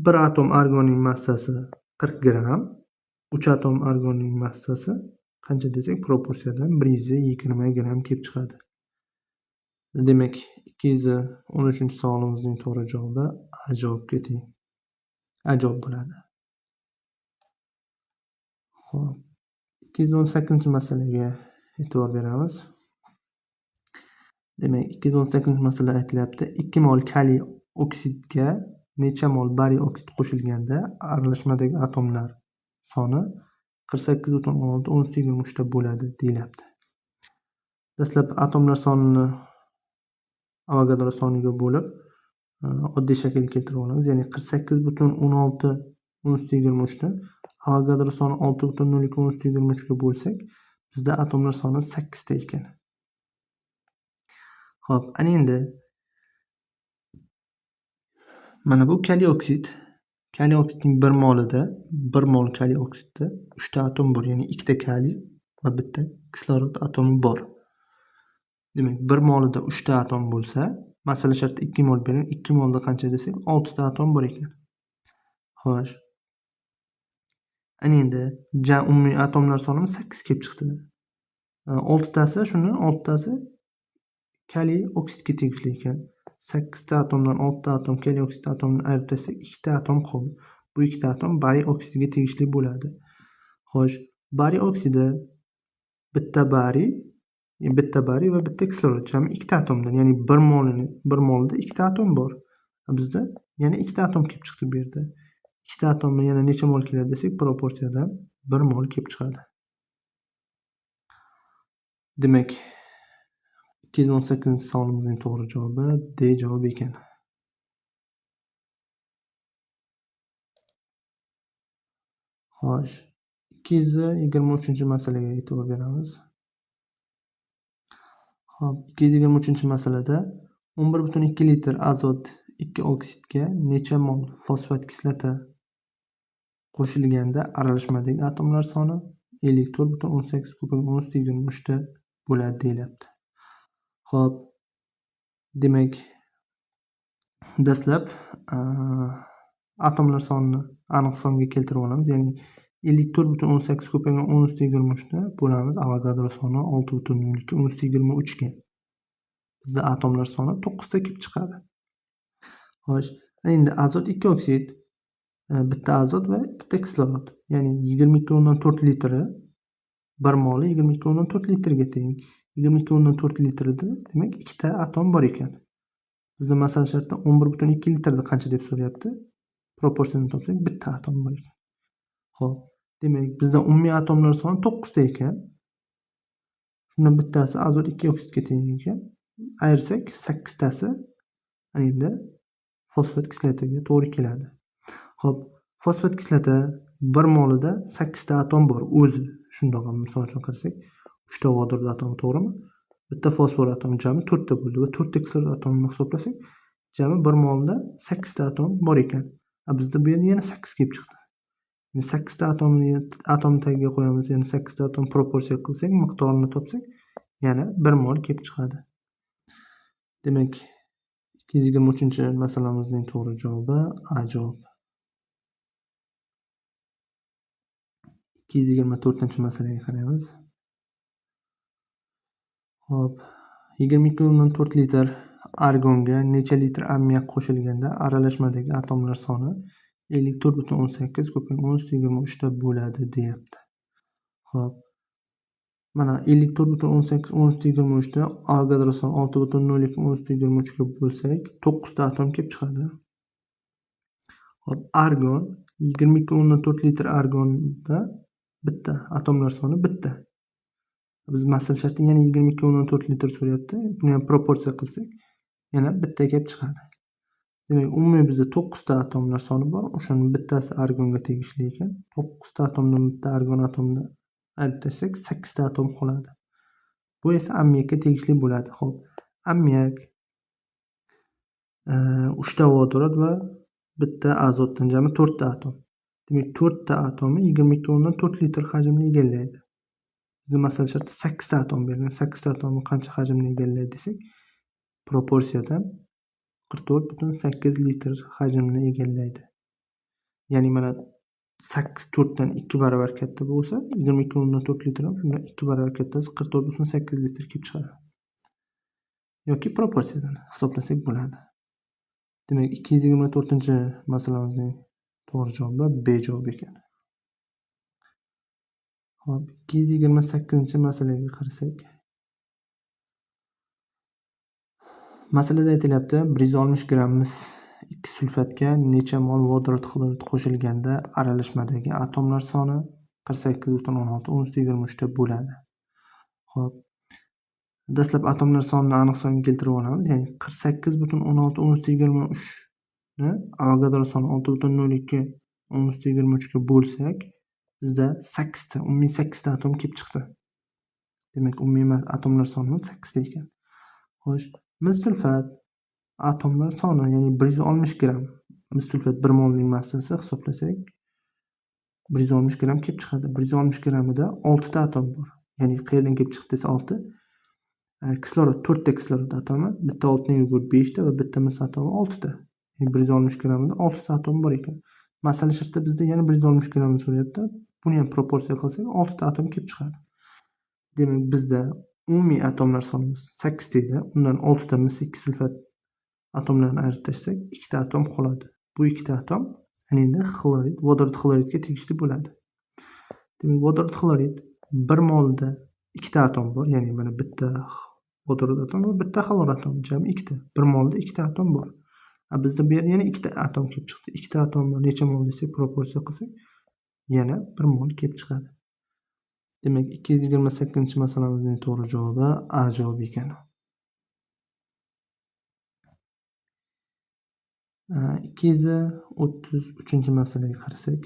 bir atom argonning massasi 40 gramm, 3 atom argonning massasi qancha desak, proporsiyadan 120 gramm kelib chiqadi. Demak, 213-savolimizning to'g'ri javobi A javobga teng. A javob bo'ladi. Xo'p, 218-masalaga e'tibor beramiz. Demak, 218-masala aytilyapti. 2 mol kaliy oksidga necha mol bariy oksid qo'shilganda aralashmadagi atomlar soni 48,16 10 ta bo'ladi deyilyapti. Dastlab atomlar sonini Avogadro soniga bo'lib, oddiy shaklga keltirib olamiz. Ya'ni 48,16 10 ta ni Avogadro soni 6,02 10 ta ga bo'lsak, bizda atomlar soni 8 ta ekan. Xo'p, ana endi mana bu kaliy oksid. Kaliy oksidning 1 molida, 1 mol kaliy oksidda 3 ta atom bor, ya'ni 2 ta kaliy va 1 ta kislorod atomi bor. Demak, 1 molida 3 ta atom bo'lsa, masala shartida 2 mol berilgan, 2 molda qancha desak, 6 ta atom bor ekan. Xo'sh. Ana endi umumiy atomlar sonimiz 8 kelib chiqdi. 6 tasi shuni, 6 tasi kaliy oksidga tegishli ekan. 8 ta atomdan 6 ta atom kaliy oksid atomini ayirib tashlasak, 2 ta atom qoldi. Bu 2 ta atom bariy oksidiga tegishli bo'ladi. Xo'sh, bariy oksidi bitta bariy, bitta bariy va bitta kislorod, jami 2 ta atomdan, ya'ni 1 molda 2 ta atom bor. Bizda yana 2 ta atom kelib chiqdi bu yerda. 2 ta atomni yana necha mol keladi desak, proporsiyadan 1 mol kelib chiqadi. Demak, 218-savolimizning to'g'ri javobi D javobi ekan. Xo'sh, 223-masalaga e'tibor beramiz. Xo'p, 223-masalada 11,2 litr azot 2 oksidga necha mol fosfat kislota qo'shilganda aralashmadagi atomlar soni 54,18 ko'paygan 10 ta 23 ta bo'ladi deyilyapti. Xo'p, demak, dastlab atomlar sonini aniq songa keltirib olamiz. Ya'ni 54,18 ko'paygan 10 ta 23 ni bo'lamiz Avogadro soni 6,02 10 ta 23 ga. Bizda atomlar soni 9 ta kelib chiqadi. Xo'sh, endi azot 2 oksid, bitta azot va bitta kislorod, ya'ni 22,4 litri 1 moli 22,4 litrga teng. 22,4 litrida demak 2 ta atom bor ekan. Bizda masala shartida 11,2 litrda qancha deb so'rayapti. Proporsiyani topsak bitta atom bor ekan. Xo'p, demak bizda umumiy atomlar soni 9 ta ekan. Shundan bittasi azot 2 oksidga teng ekan. Ayirsak 8 tasi ana endi fosfat kislotaga to'g'ri keladi. Xo'p, fosfat kislota 1 molida 8 ta atom bor o'zi. Shundoq ham misol uchun qarasak, 3 ta vodorod atomi, to'g'rimi? Bitta fosfor atomi jami 4 ta bo'ldi va 4 ta kislorod atomini hisoblasak, jami 1 molda 8 ta atom bor ekan. Bizda bu yerda yana 8 kelib chiqdi. Endi 8 ta atomni atom tagiga qo'yamiz, yana 8 ta atom proporsiya qilsak, miqdorini topsak, yana 1 mol kelib chiqadi. Demak, 223-masalamizning to'g'ri javobi A javob. 224-masalaga qaraymiz. Xo'p, 22,4 litr argonga necha litr ammiak qo'shilganda aralashmadagi atomlar soni 54,18 ko'paygan 10 ta 23 ta bo'ladi deyapti. Xo'p, mana 54,18 10 ta 23 ta Avogadro soni 6,02 10 ta 23 ga bo'lsak, 9 ta atom kelib chiqadi. Xo'p, argon 22,4 litr argonda bitta atomlar soni bitta. Biz masala sharti yana 22,4 litr so'rayapti. Buni ham proporsiya qilsak, yana bitta kelib chiqadi. Demak, umumiy bizda 9 ta atomlar soni bor. O'shaning bittasi argonga tegishli ekan. 9 ta atomdan bitta argon atomini ayirib tashlasak, 8 ta atom qoladi. Bu esa ammiakka tegishli bo'ladi. Xo'p, ammiak 3 ta vodorod va bitta azotdan jami 4 ta atom. Demak, 4 ta atomi 22,4 litr hajmni egallaydi. Bizda masala shartida 8 ta atom berilgan. 8 ta atomi qancha hajmni egallaydi desak, proporsiyadan 44,8 litr hajmni egallaydi. Ya'ni mana 8 to'rtdan 2 barobar katta bo'lsa, 22,4 litr ham shundan 2 barobar kattasi 44,8 litr kelib chiqadi. Yoki proporsiyadan hisoblasak bo'ladi. Demak, 224-masalamizning to'g'ri javobi B javobi ekan. Xo'p, 228-masalaga qarasak. Masalada aytilyapti, 160 gramm mis 2 sulfatga necha mol vodorod xlorid qo'shilganda aralashmadagi atomlar soni 48,16 10 ta bo'ladi. Xo'p, dastlab atomlar sonini aniq songa keltirib olamiz. Ya'ni 48,16 10 23 ni Avogadro soni 6,02 10 23 ga bo'lsak, bizda 8 ta, umumiy 8 ta atom kelib chiqdi. Demak, umumiy atomlar sonimiz 8 ta ekan. Xo'sh, mis sulfat atomlar soni, ya'ni 160 gramm mis sulfat 1 molning massasi hisoblasak 160 gramm kelib chiqadi. 160 grammida 6 ta atom bor. Ya'ni qayerdan kelib chiqdi desa 6. Kislorod 4 ta kislorod atomi, bitta oltin yugurt 5 ta va bitta mis atomi 6 ta. Ya'ni 160 grammida 6 ta atom bor ekan. Masala shartda bizda yana 160 grammni so'rayapti. Buni ham proporsiya qilsak 6 ta atom kelib chiqadi. Demak, bizda umumiy atomlar sonimiz 8 ta edi. Undan 6 ta mis 2 sulfat atomlarini ayirib tashlasak, 2 ta atom qoladi. Bu 2 ta atom endi xlorid, vodorod xloridga tegishli bo'ladi. Demak, vodorod xlorid 1 molda 2 ta atom bor, ya'ni mana bitta vodorod atomi va bitta xlor atomi, jami 2 ta. 1 molda 2 ta atom bor. Bizda bu yerda yana 2 ta atom kelib chiqdi. 2 ta atomni necha mol desak, proporsiya qilsak, yana 1 mol kelib chiqadi. Demak, 228-masalamizning to'g'ri javobi A javobi ekan. 233-masalaga qarasak.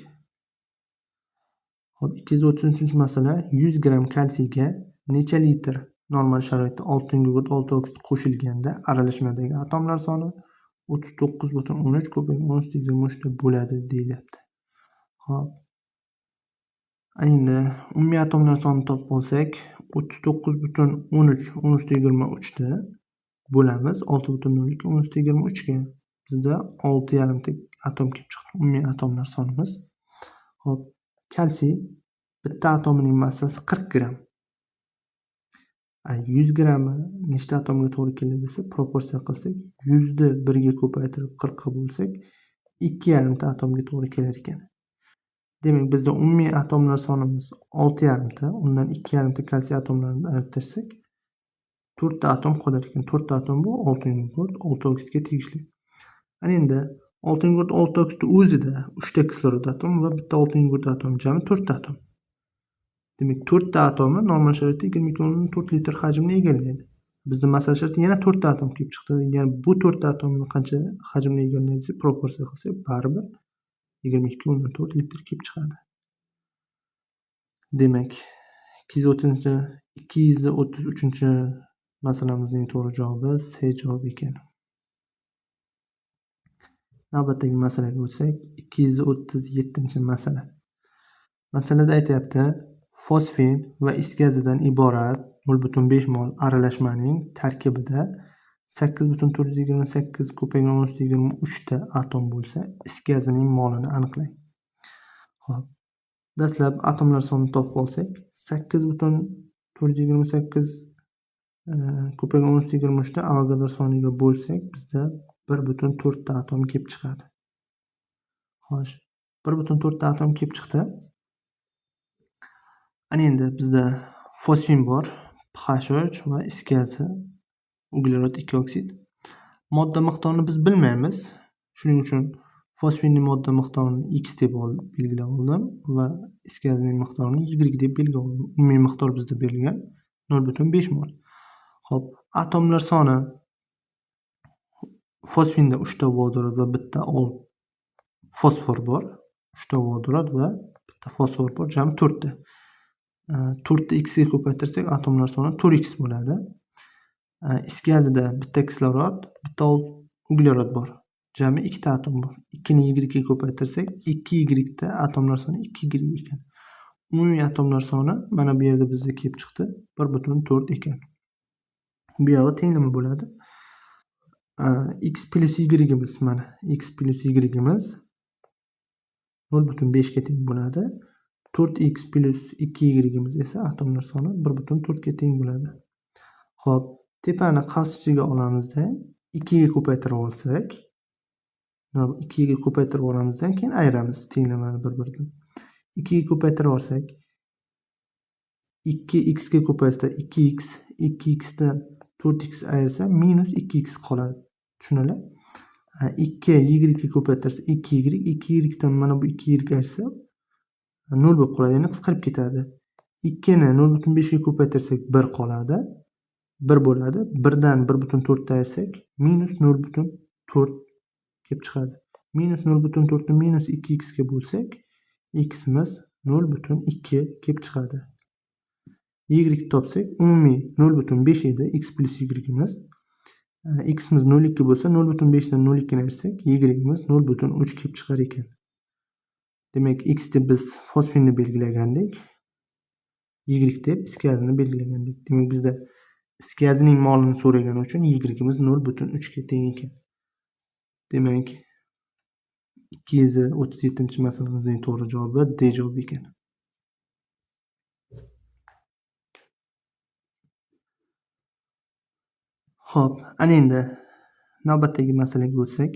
Xo'p, 233-masala 100 gramm kalsiyga necha litr normal sharoitda oltin gugurt 6 oksid qo'shilganda aralashmadagi atomlar soni 39,13 ko'paygan 10 23 ta bo'ladi deyilyapti. Xo'p. Endi umumiy atomlar sonini topib olsak, 39,13 10 23 ta bo'lamiz 6,02 10 23 ga. Bizda 6,5 ta atom kelib chiqdi. Umumiy atomlar sonimiz. Xo'p, kalsiy bitta atomining massasi 40 gramm. 100 grammi nechta atomga to'g'ri keladi desa, proporsiya qilsak, 100 ni 1 ga ko'paytirib 40 ga bo'lsak, 2,5 ta atomga to'g'ri kelar ekan. Demak, bizda umumiy atomlar sonimiz 6,5 ta, undan 2,5 ta kalsiy atomlarini ayirib tashlasak, 4 ta atom qolar ekan. 4 ta atom bu oltin gugurt 6 oksidga tegishli. Ana endi oltin gugurt 6 oksidni o'zida 3 ta kislorod atomi va bitta oltin gugurt atomi, jami 4 ta atom. Demak, 4 ta atomi normal sharoitda 22,4 litr hajmni egallaydi. Bizda masala sharti yana 4 ta atom kelib chiqdi. Ya'ni bu 4 ta atomni qancha hajmni egallaydi desa, proporsiya qilsak, baribir 22,4 litr kelib chiqadi. Demak, 233-masalamizning to'g'ri javobi C javobi ekan. Navbatdagi masalaga o'tsak, 237-masala. Masalada aytyapti, fosfin va is gazidan iborat 0,5 mol aralashmaning tarkibida 8,428 ko'paygan 10 23 ta atom bo'lsa, is gazining molini aniqlang. Xo'p, dastlab atomlar sonini topib olsak, 8,428 ko'paygan 10 23 ta Avogadro soniga bo'lsak, bizda 1,4 ta atom kelib chiqadi. Xo'sh, 1,4 ta atom kelib chiqdi. Ana endi bizda fosfin bor, pH3 va is gazi, uglerod 2 oksid. Modda miqdorini biz bilmaymiz. Shuning uchun fosfinning modda miqdorini X deb belgilab oldim va is gazining miqdorini Y deb belgilab oldim. Umumiy miqdor bizda berilgan 0,5 mol. Xo'p, atomlar soni fosfinda 3 ta vodorod va bitta fosfor bor. 3 ta vodorod va bitta fosfor bor, jami 4 ta. 4 ta X ga ko'paytirsak, atomlar soni 4x bo'ladi. Is gazida bitta kislorod, bitta uglerod bor. Jami 2 ta atom bor. 2 ni Y ga ko'paytirsak, 2 Y ta atomlar soni 2 Y ekan. Umumiy atomlar soni mana bu yerda bizda kelib chiqdi 1,4 ekan. Bu yog'i tenglama bo'ladi. X plyus Y-imiz mana X plyus Y-imiz 0,5 ga teng bo'ladi. 4x plyus 2y-imiz esa atomlar soni 1,4 ga teng bo'ladi. Xo'p, tepani qavs ichiga olamizda 2 ga ko'paytirib olsak, 2 ga ko'paytirib olamizdan keyin ayiramiz tenglamani bir-biridan. 2 ga ko'paytirib olsak, 2x ga ko'paysa 2x, 2x dan 4x ayirsa minus 2x qoladi. Tushunarli? 2 y ga ko'paytirsa 2y, 2y dan mana bu 2y ayirsa 0 bo'lib qoladi, ya'ni qisqarib ketadi. 2 ni 0.5 ga ko'paytirsak 1 qoladi. 1 bo'ladi. 1 dan 1.4 ni ayirsak minus 0.4 kelib chiqadi. Minus 0.4 ni minus 2x ga bo'lsak, x'imiz 0.2 kelib chiqadi. Y topsak, umumiy 0.5 edi x plus y'imiz. X'imiz 0.2 bo'lsa, 0.5 dan 0.2 ni ayirsak, y'imiz 0.3 kelib chiqar ekan. Demak, x deb biz fosfinni belgilagandik, y deb is gazini belgilagandik. Demak, bizda is gazining molini so'ragani uchun y'imiz 0.3 ga teng ekan. Demak, 237-masalamizning to'g'ri javobi D javobi ekan. Xo'p, ana endi navbatdagi masalaga o'tsak,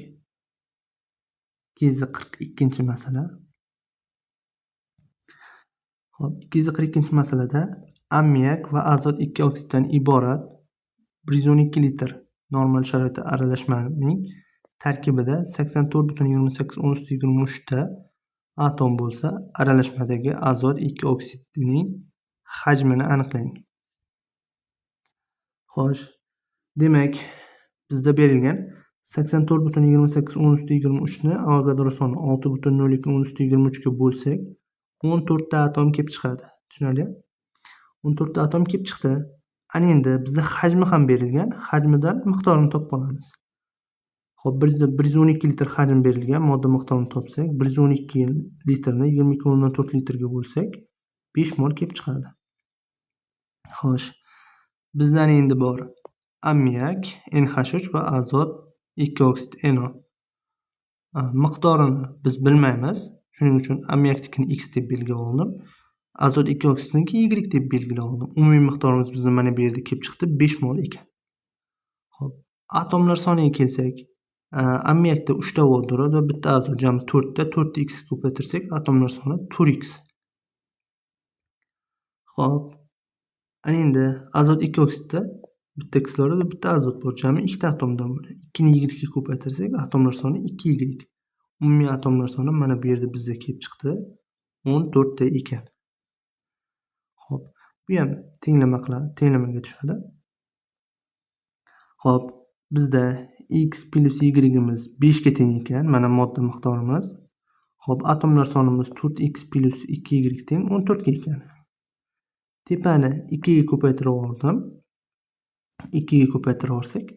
242-masala. Xo'p, 242-masalada ammiak va azot 2 oksiddan iborat 112 litr normal sharoitda aralashmaning tarkibida 84.28 ta atom bo'lsa, aralashmadagi azot 2 oksidining hajmini aniqlang. Xo'sh, demak, bizda berilgan 84.28 ni Avogadro soni 6.02 ga bo'lsak, 14 ta atom kelib chiqadi. Tushunarli? 14 ta atom kelib chiqdi. Ana endi bizda hajmi ham berilgan. Hajmidan miqdorini topib olamiz. Xo'p, 112 litr hajm berilgan, modda miqdorini topsak, 112 litrni 22.4 litrga bo'lsak, 5 mol kelib chiqadi. Xo'sh, bizdan endi bor ammiak NH3 va azot 2 oksid NO. Miqdorini biz bilmaymiz. Shuning uchun ammiaknikini X deb belgilab oldim. Azot 2 oksidniki Y deb belgilab oldim. Umumiy miqdorimiz bizda mana bu yerda kelib chiqdi 5 mol ekan. Xo'p, atomlar soniga kelsak, ammiakda 3 ta vodorod va bitta azot, jami 4 ta, 4 ta X ko'paytirsak, atomlar soni 4x. Xo'p, ana endi azot 2 oksidda bitta kislorod va bitta azot bor, jami 2 ta atomdan bor. 2 ni Y ga ko'paytirsak, atomlar soni 2y. Umumiy atomlar soni mana bu yerda bizda kelib chiqdi 14 ta ekan. Xo'p, bu ham tenglama qiladi, tenglamaga tushadi. Xo'p, bizda x plus y'imiz 5 ga teng ekan, mana modda miqdorimiz. Xo'p, atomlar sonimiz 4x plus 2y teng 14 ga ekan. Tepani 2 ga ko'paytirib oldim. 2 ga ko'paytirib olsak,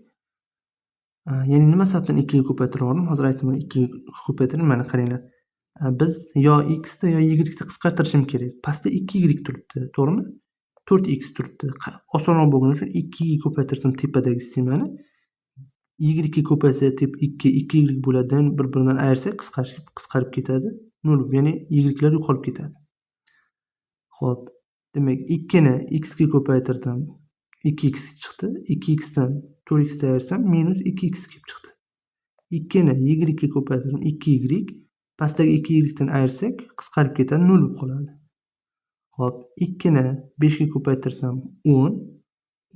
ya'ni nima sababdan 2 ga ko'paytirib oldim? Hozir aytaman, 2 ga ko'paytirib, mana qaranglar. Biz yo x ni yo y ni qisqartirishim kerak. Pastda 2y turibdi, to'g'rimi? 4x turibdi. Osonroq bo'lgani uchun 2 ga ko'paytirsam tepadagi sistemani y ga ko'paysa tep 2, 2y bo'ladi, bir-biridan ayirsak qisqarib ketadi. 0, ya'ni y'lar yo'qolib ketadi. Xo'p, demak 2 ni x ga ko'paytirdim. 2x chiqdi. 2x dan 4x ni ayirsam minus 2x kelib chiqdi. 2 ni y ga ko'paytirdim, 2y. Pastdagi 2y dan ayirsak qisqarib ketadi, 0 bo'lib qoladi. Xo'p, 2 ni 5 ga ko'paytirsam 10,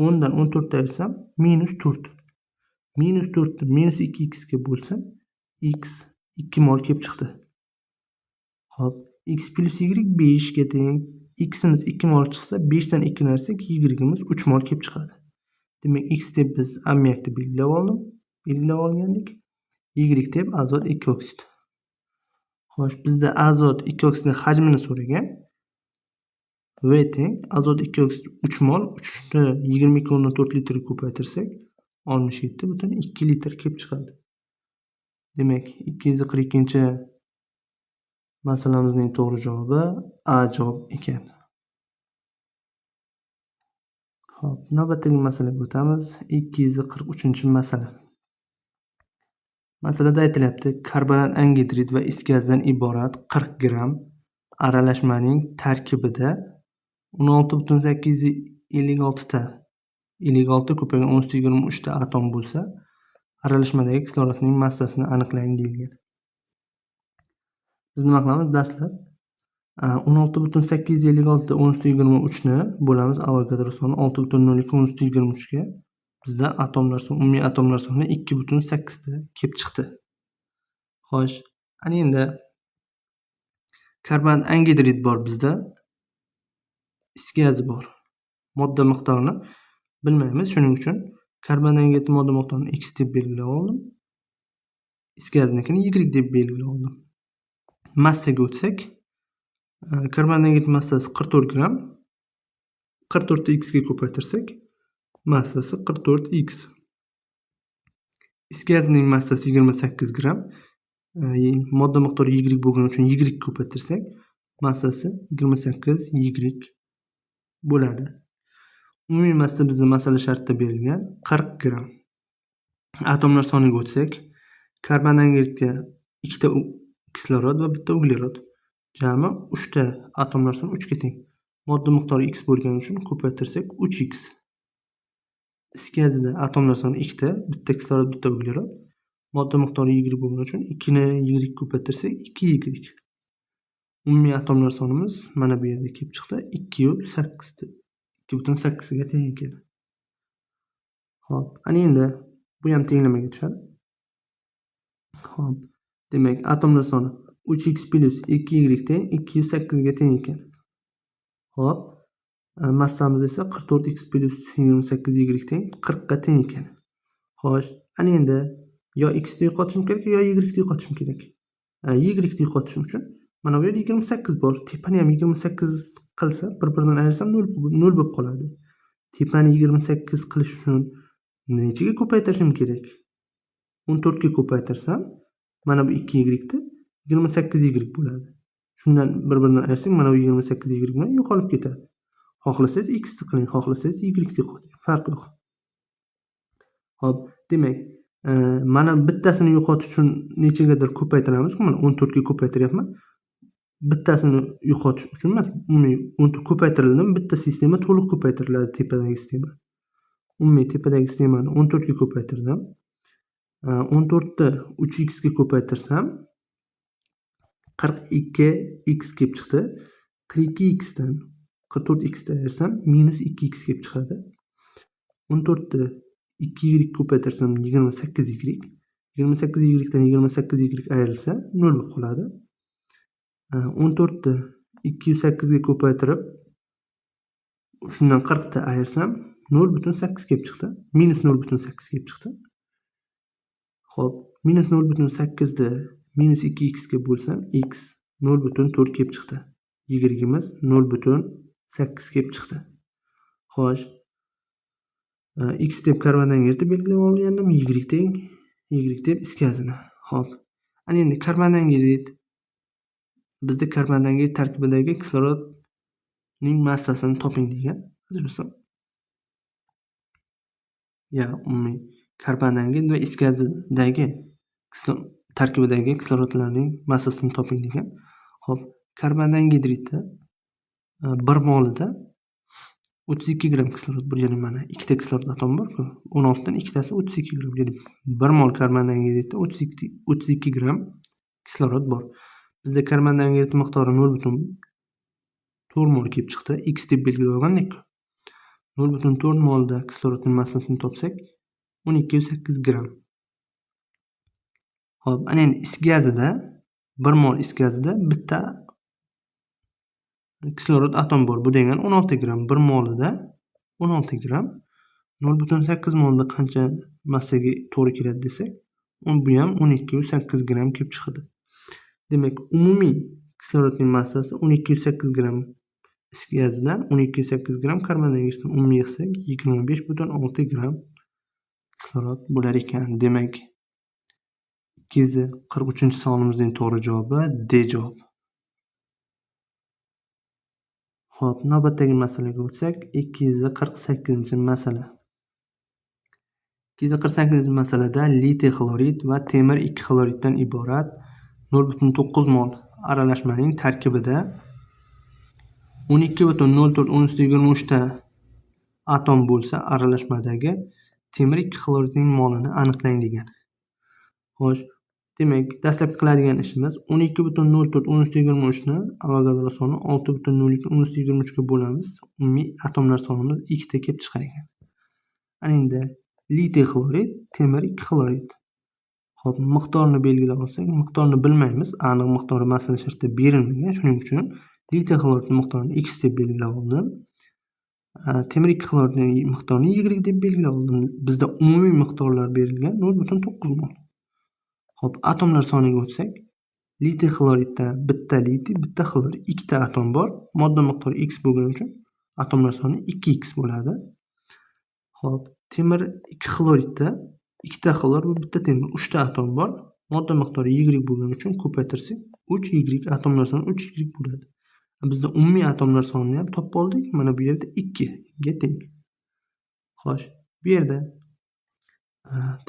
10 dan 14 ni ayirsam minus 4. Minus 4 ni minus 2x ga bo'lsam x 2 mol kelib chiqdi. Xo'p, x plus y 5 ga teng. X'imiz 2 mol chiqsa, 5 dan 2 ni ayirsak, y'imiz 3 mol kelib chiqadi. Demak, x deb biz ammiakni belgilab oldim, belgilab olgandik. Y deb azot 2 oksid. Xo'sh, bizda azot 2 oksidning hajmini so'ragan. V teng azot 2 oksid 3 mol, 3 ni 22.4 litrga ko'paytirsak, 67.2 litr kelib chiqadi. Demak, 242-masalamizning to'g'ri javobi A javob ekan. Xo'p, navbatdagi masalaga o'tamiz. 243-masala. Masalada aytilyapti, karbonat angidrid va is gazdan iborat 40 gramm aralashmaning tarkibida 16.856 ta 56 ko'paygan 10 23 ta atom bo'lsa, aralashmadagi kislorodning massasini aniqlang deyilgan. Biz nima qilamiz? Dastlab 16,856 10 usti 23 ni bo'lamiz Avogadro soni 6,02 10 usti 23 ga. Bizda atomlar soni, umumiy atomlar soni 2,8 ta kelib chiqdi. Xo'sh, ana endi karbon angidrid bor bizda. Is gazi bor. Modda miqdorini bilmaymiz. Shuning uchun karbon angidrid modda miqdorini X deb belgilab oldim. Is gazinikini Y deb belgilab oldim. Massaga o'tsak, karbon angidrid massasi 44 gramm. 44 ni X ga ko'paytirsak, massasi 44x. Is gazining massasi 28 gramm. Modda miqdori Y bo'lgani uchun Y ko'paytirsak, massasi 28 Y bo'ladi. Umumiy massa bizda masala shartida berilgan 40 gramm. Atomlar soniga o'tsak, karbon angidridga 2 ta kislorod va 1 ta uglerod. Jami 3 ta atomlar soni 3 ga teng. Modda miqdori X bo'lgani uchun ko'paytirsak 3x. Is gazida atomlar soni 2 ta, 1 ta kislorod, 1 ta uglerod. Modda miqdori Y bo'lgani uchun 2 ni Y ko'paytirsak 2y. Umumiy atomlar sonimiz mana bu yerda kelib chiqdi 2,8 ta. 2,8 ga teng ekan. Xo'p, ana endi bu ham tenglamaga tushadi. Xo'p, demak atomlar soni 3x plus 2y teng 208 ga teng ekan. Xo'p, massamiz esa 44x plus 28y teng 40 ga teng ekan. Xo'sh, ana endi yo x ni yo'qotishim kerak, yo y ni yo'qotishim kerak. Y ni yo'qotishim uchun mana bu yerda 28 bor. Tepani ham 28 qilsa, bir-biridan ayirsam 0 bo'lib qoladi. Tepani 28 qilish uchun nechaga ko'paytirishim kerak? 14 ga ko'paytirsam, mana bu 2y ni 28y bo'ladi. Shundan bir-biridan ayirsak, mana bu 28y bilan yo'qolib ketadi. Xohlasangiz x ni qiling, xohlasangiz y ni yo'qoting, farq yo'q. Xo'p, demak, mana bittasini yo'qotish uchun nechagadir ko'paytiramiz. Mana 14 ga ko'paytiryapman. Bittasini yo'qotish uchun emas, umumiy 14 ko'paytirildimi, bitta sistema to'liq ko'paytiriladi, tepadagi sistema. Umumiy tepadagi sistemani 14 ga ko'paytirdim. 14 ni 3x ga ko'paytirsam 42x kelib chiqdi. 42x dan 44x ni ayirsam -2x kelib chiqadi. 14 ni 2y ko'paytirsam 28y. 28y dan 28y ayrilsa 0 bo'lib qoladi. 14 ni 208 ga ko'paytirib shundan 40 ta ayirsam 0,8 kelib chiqdi. -0,8 kelib chiqdi. Xo'p, -0,8 ni -2x ga bo'lsam x 0,4 kelib chiqdi. Y'imiz 0,8 kelib chiqdi. Xo'sh, x deb karbon angidridni belgilab olgandim, y teng y deb is gazini. Xo'p, ana endi karbon angidrid bizda karbon angidrid tarkibidagi kislorodning massasini toping degan. Adashmasam, ya umumiy karbon angidrid va is gazidagi tarkibidagi kislorodlarning massasini toping degan. Xo'p, karbon angidridda 1 molida 32 gramm kislorod bor, ya'ni mana ikkita kislorod atomi bor-ku, 16 dan ikkitasi 32 gramm, ya'ni 1 mol karbon angidridda 32 gramm kislorod bor. Bizda karbon angidrid miqdori 0,4 mol kelib chiqdi. X deb belgilab olgandik. 0,4 molda kislorodning massasini topsak 12,8 gramm. Xo'p, ana endi is gazida 1 mol is gazida bitta kislorod atom bor. Bu degani 16 gramm. 1 molida 16 gramm. 0,8 molda qancha massaga to'g'ri keladi desak, bu ham 12,8 gramm kelib chiqadi. Demak, umumiy kislorodning massasi 12,8 gramm is gazidan 12,8 gramm karbon dioksiddan umumiy yig'sak 25,6 gramm kislorod bo'lar ekan. Demak, 243-savolimizning to'g'ri javobi D javob. Xo'p, navbatdagi masalaga o'tsak, 248-masala. 248-masalada litiy xlorid va temir 2 xloriddan iborat 0,9 mol aralashmaning tarkibida 12,04 10 23 ta atom bo'lsa, aralashmadagi temir 2 xloridning molini aniqlang degan. Xo'sh, Demak, dastlabki qiladigan ishimiz 12,04 10 usti 23 ni Avogadro soni 6,02 10 usti 23 ga bo'lamiz. Umumiy atomlar sonimiz 2 ta kelib chiqar ekan. Ana endi litiy xlorid, temir 2 xlorid. Xo'p, miqdorini belgilab olsak, miqdorini bilmaymiz. Aniq miqdori masala shartida berilmagan. Shuning uchun litiy xloridning miqdorini x deb belgilab oldim. Temir 2 xloridning miqdorini y deb belgilab oldim. Bizda umumiy miqdorlar berilgan 0,9 mol. Xo'p, atomlar soniga o'tsak, litiy xloridda bitta litiy, bitta xlor, ikkita atom bor. Modda miqdori x bo'lgani uchun atomlar soni 2x bo'ladi. Xo'p, temir 2 xloridda ikkita xlor va bitta temir, 3 ta atom bor. Modda miqdori y bo'lgani uchun ko'paytirsak 3y, atomlar soni 3y bo'ladi. Bizda umumiy atomlar sonini ham topib oldik. Mana bu yerda 2 ga teng. Xo'sh, bu yerda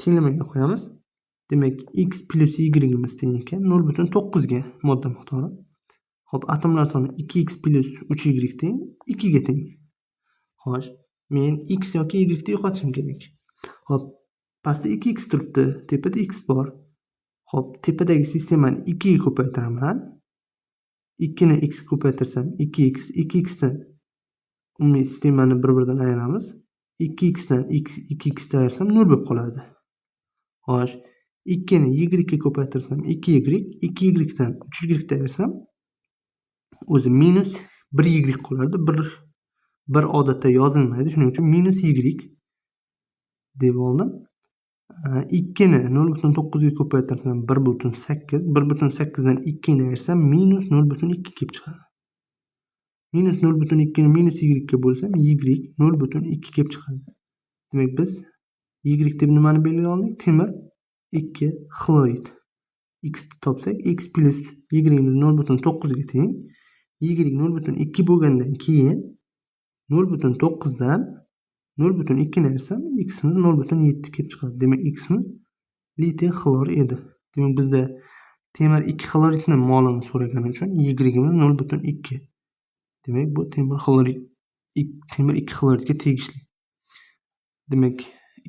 tenglamaga qo'yamiz. Demak, x plus y'imiz teng ekan 0,9 ga modda miqdori. Xo'p, atomlar soni 2x plus 3y teng 2 ga teng. Xo'sh, men x yoki y ni yo'qotishim kerak. Xo'p, pastda 2x turibdi, tepada x bor. Xo'p, tepadagi sistemani 2 ga ko'paytiraman. 2 ni x ko'paytirsam 2x, 2x ni umumiy sistemani bir-biridan ayiramiz. 2x dan x 2x ni ayirsam 0 bo'lib qoladi. Xo'sh, 2 ni y ga ko'paytirsam 2y, 2y dan 3y ni ayirsam o'zi minus 1y qolardi. 1 odatda yozilmaydi, shuning uchun minus y deb oldim. 2 ni 0,9 ga ko'paytirsam 1,8, 1,8 dan 2 ni ayirsam minus 0,2 kelib chiqadi. Minus 0,2 ni minus y ga bo'lsam y 0,2 kelib chiqadi. Demak, biz y deb nimani belgilay oldik? Temir 2 xlorid. X ni topsak, x plus y 0,9 ga teng. Y 0,2 bo'lgandan keyin 0,9 dan 0,2 ni ayirsam x ni 0,7 kelib chiqadi. Demak, x ni litiy xlor edi. Demak, bizda temir 2 xloridni molini so'ragani uchun y'imiz 0,2. Demak, bu temir xlorid, temir 2 xloridga tegishli. Demak,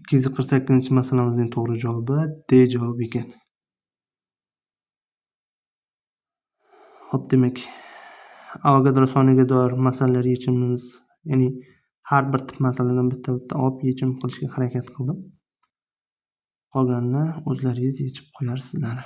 248-masalamizning to'g'ri javobi D javobi ekan. Xo'p, demak, Avogadro soniga doir masalalar yechimimiz, ya'ni har bir tip masaladan bitta-bitta olib yechim qilishga harakat qildim. Qolganini o'zlaringiz yechib qo'yarsizlar.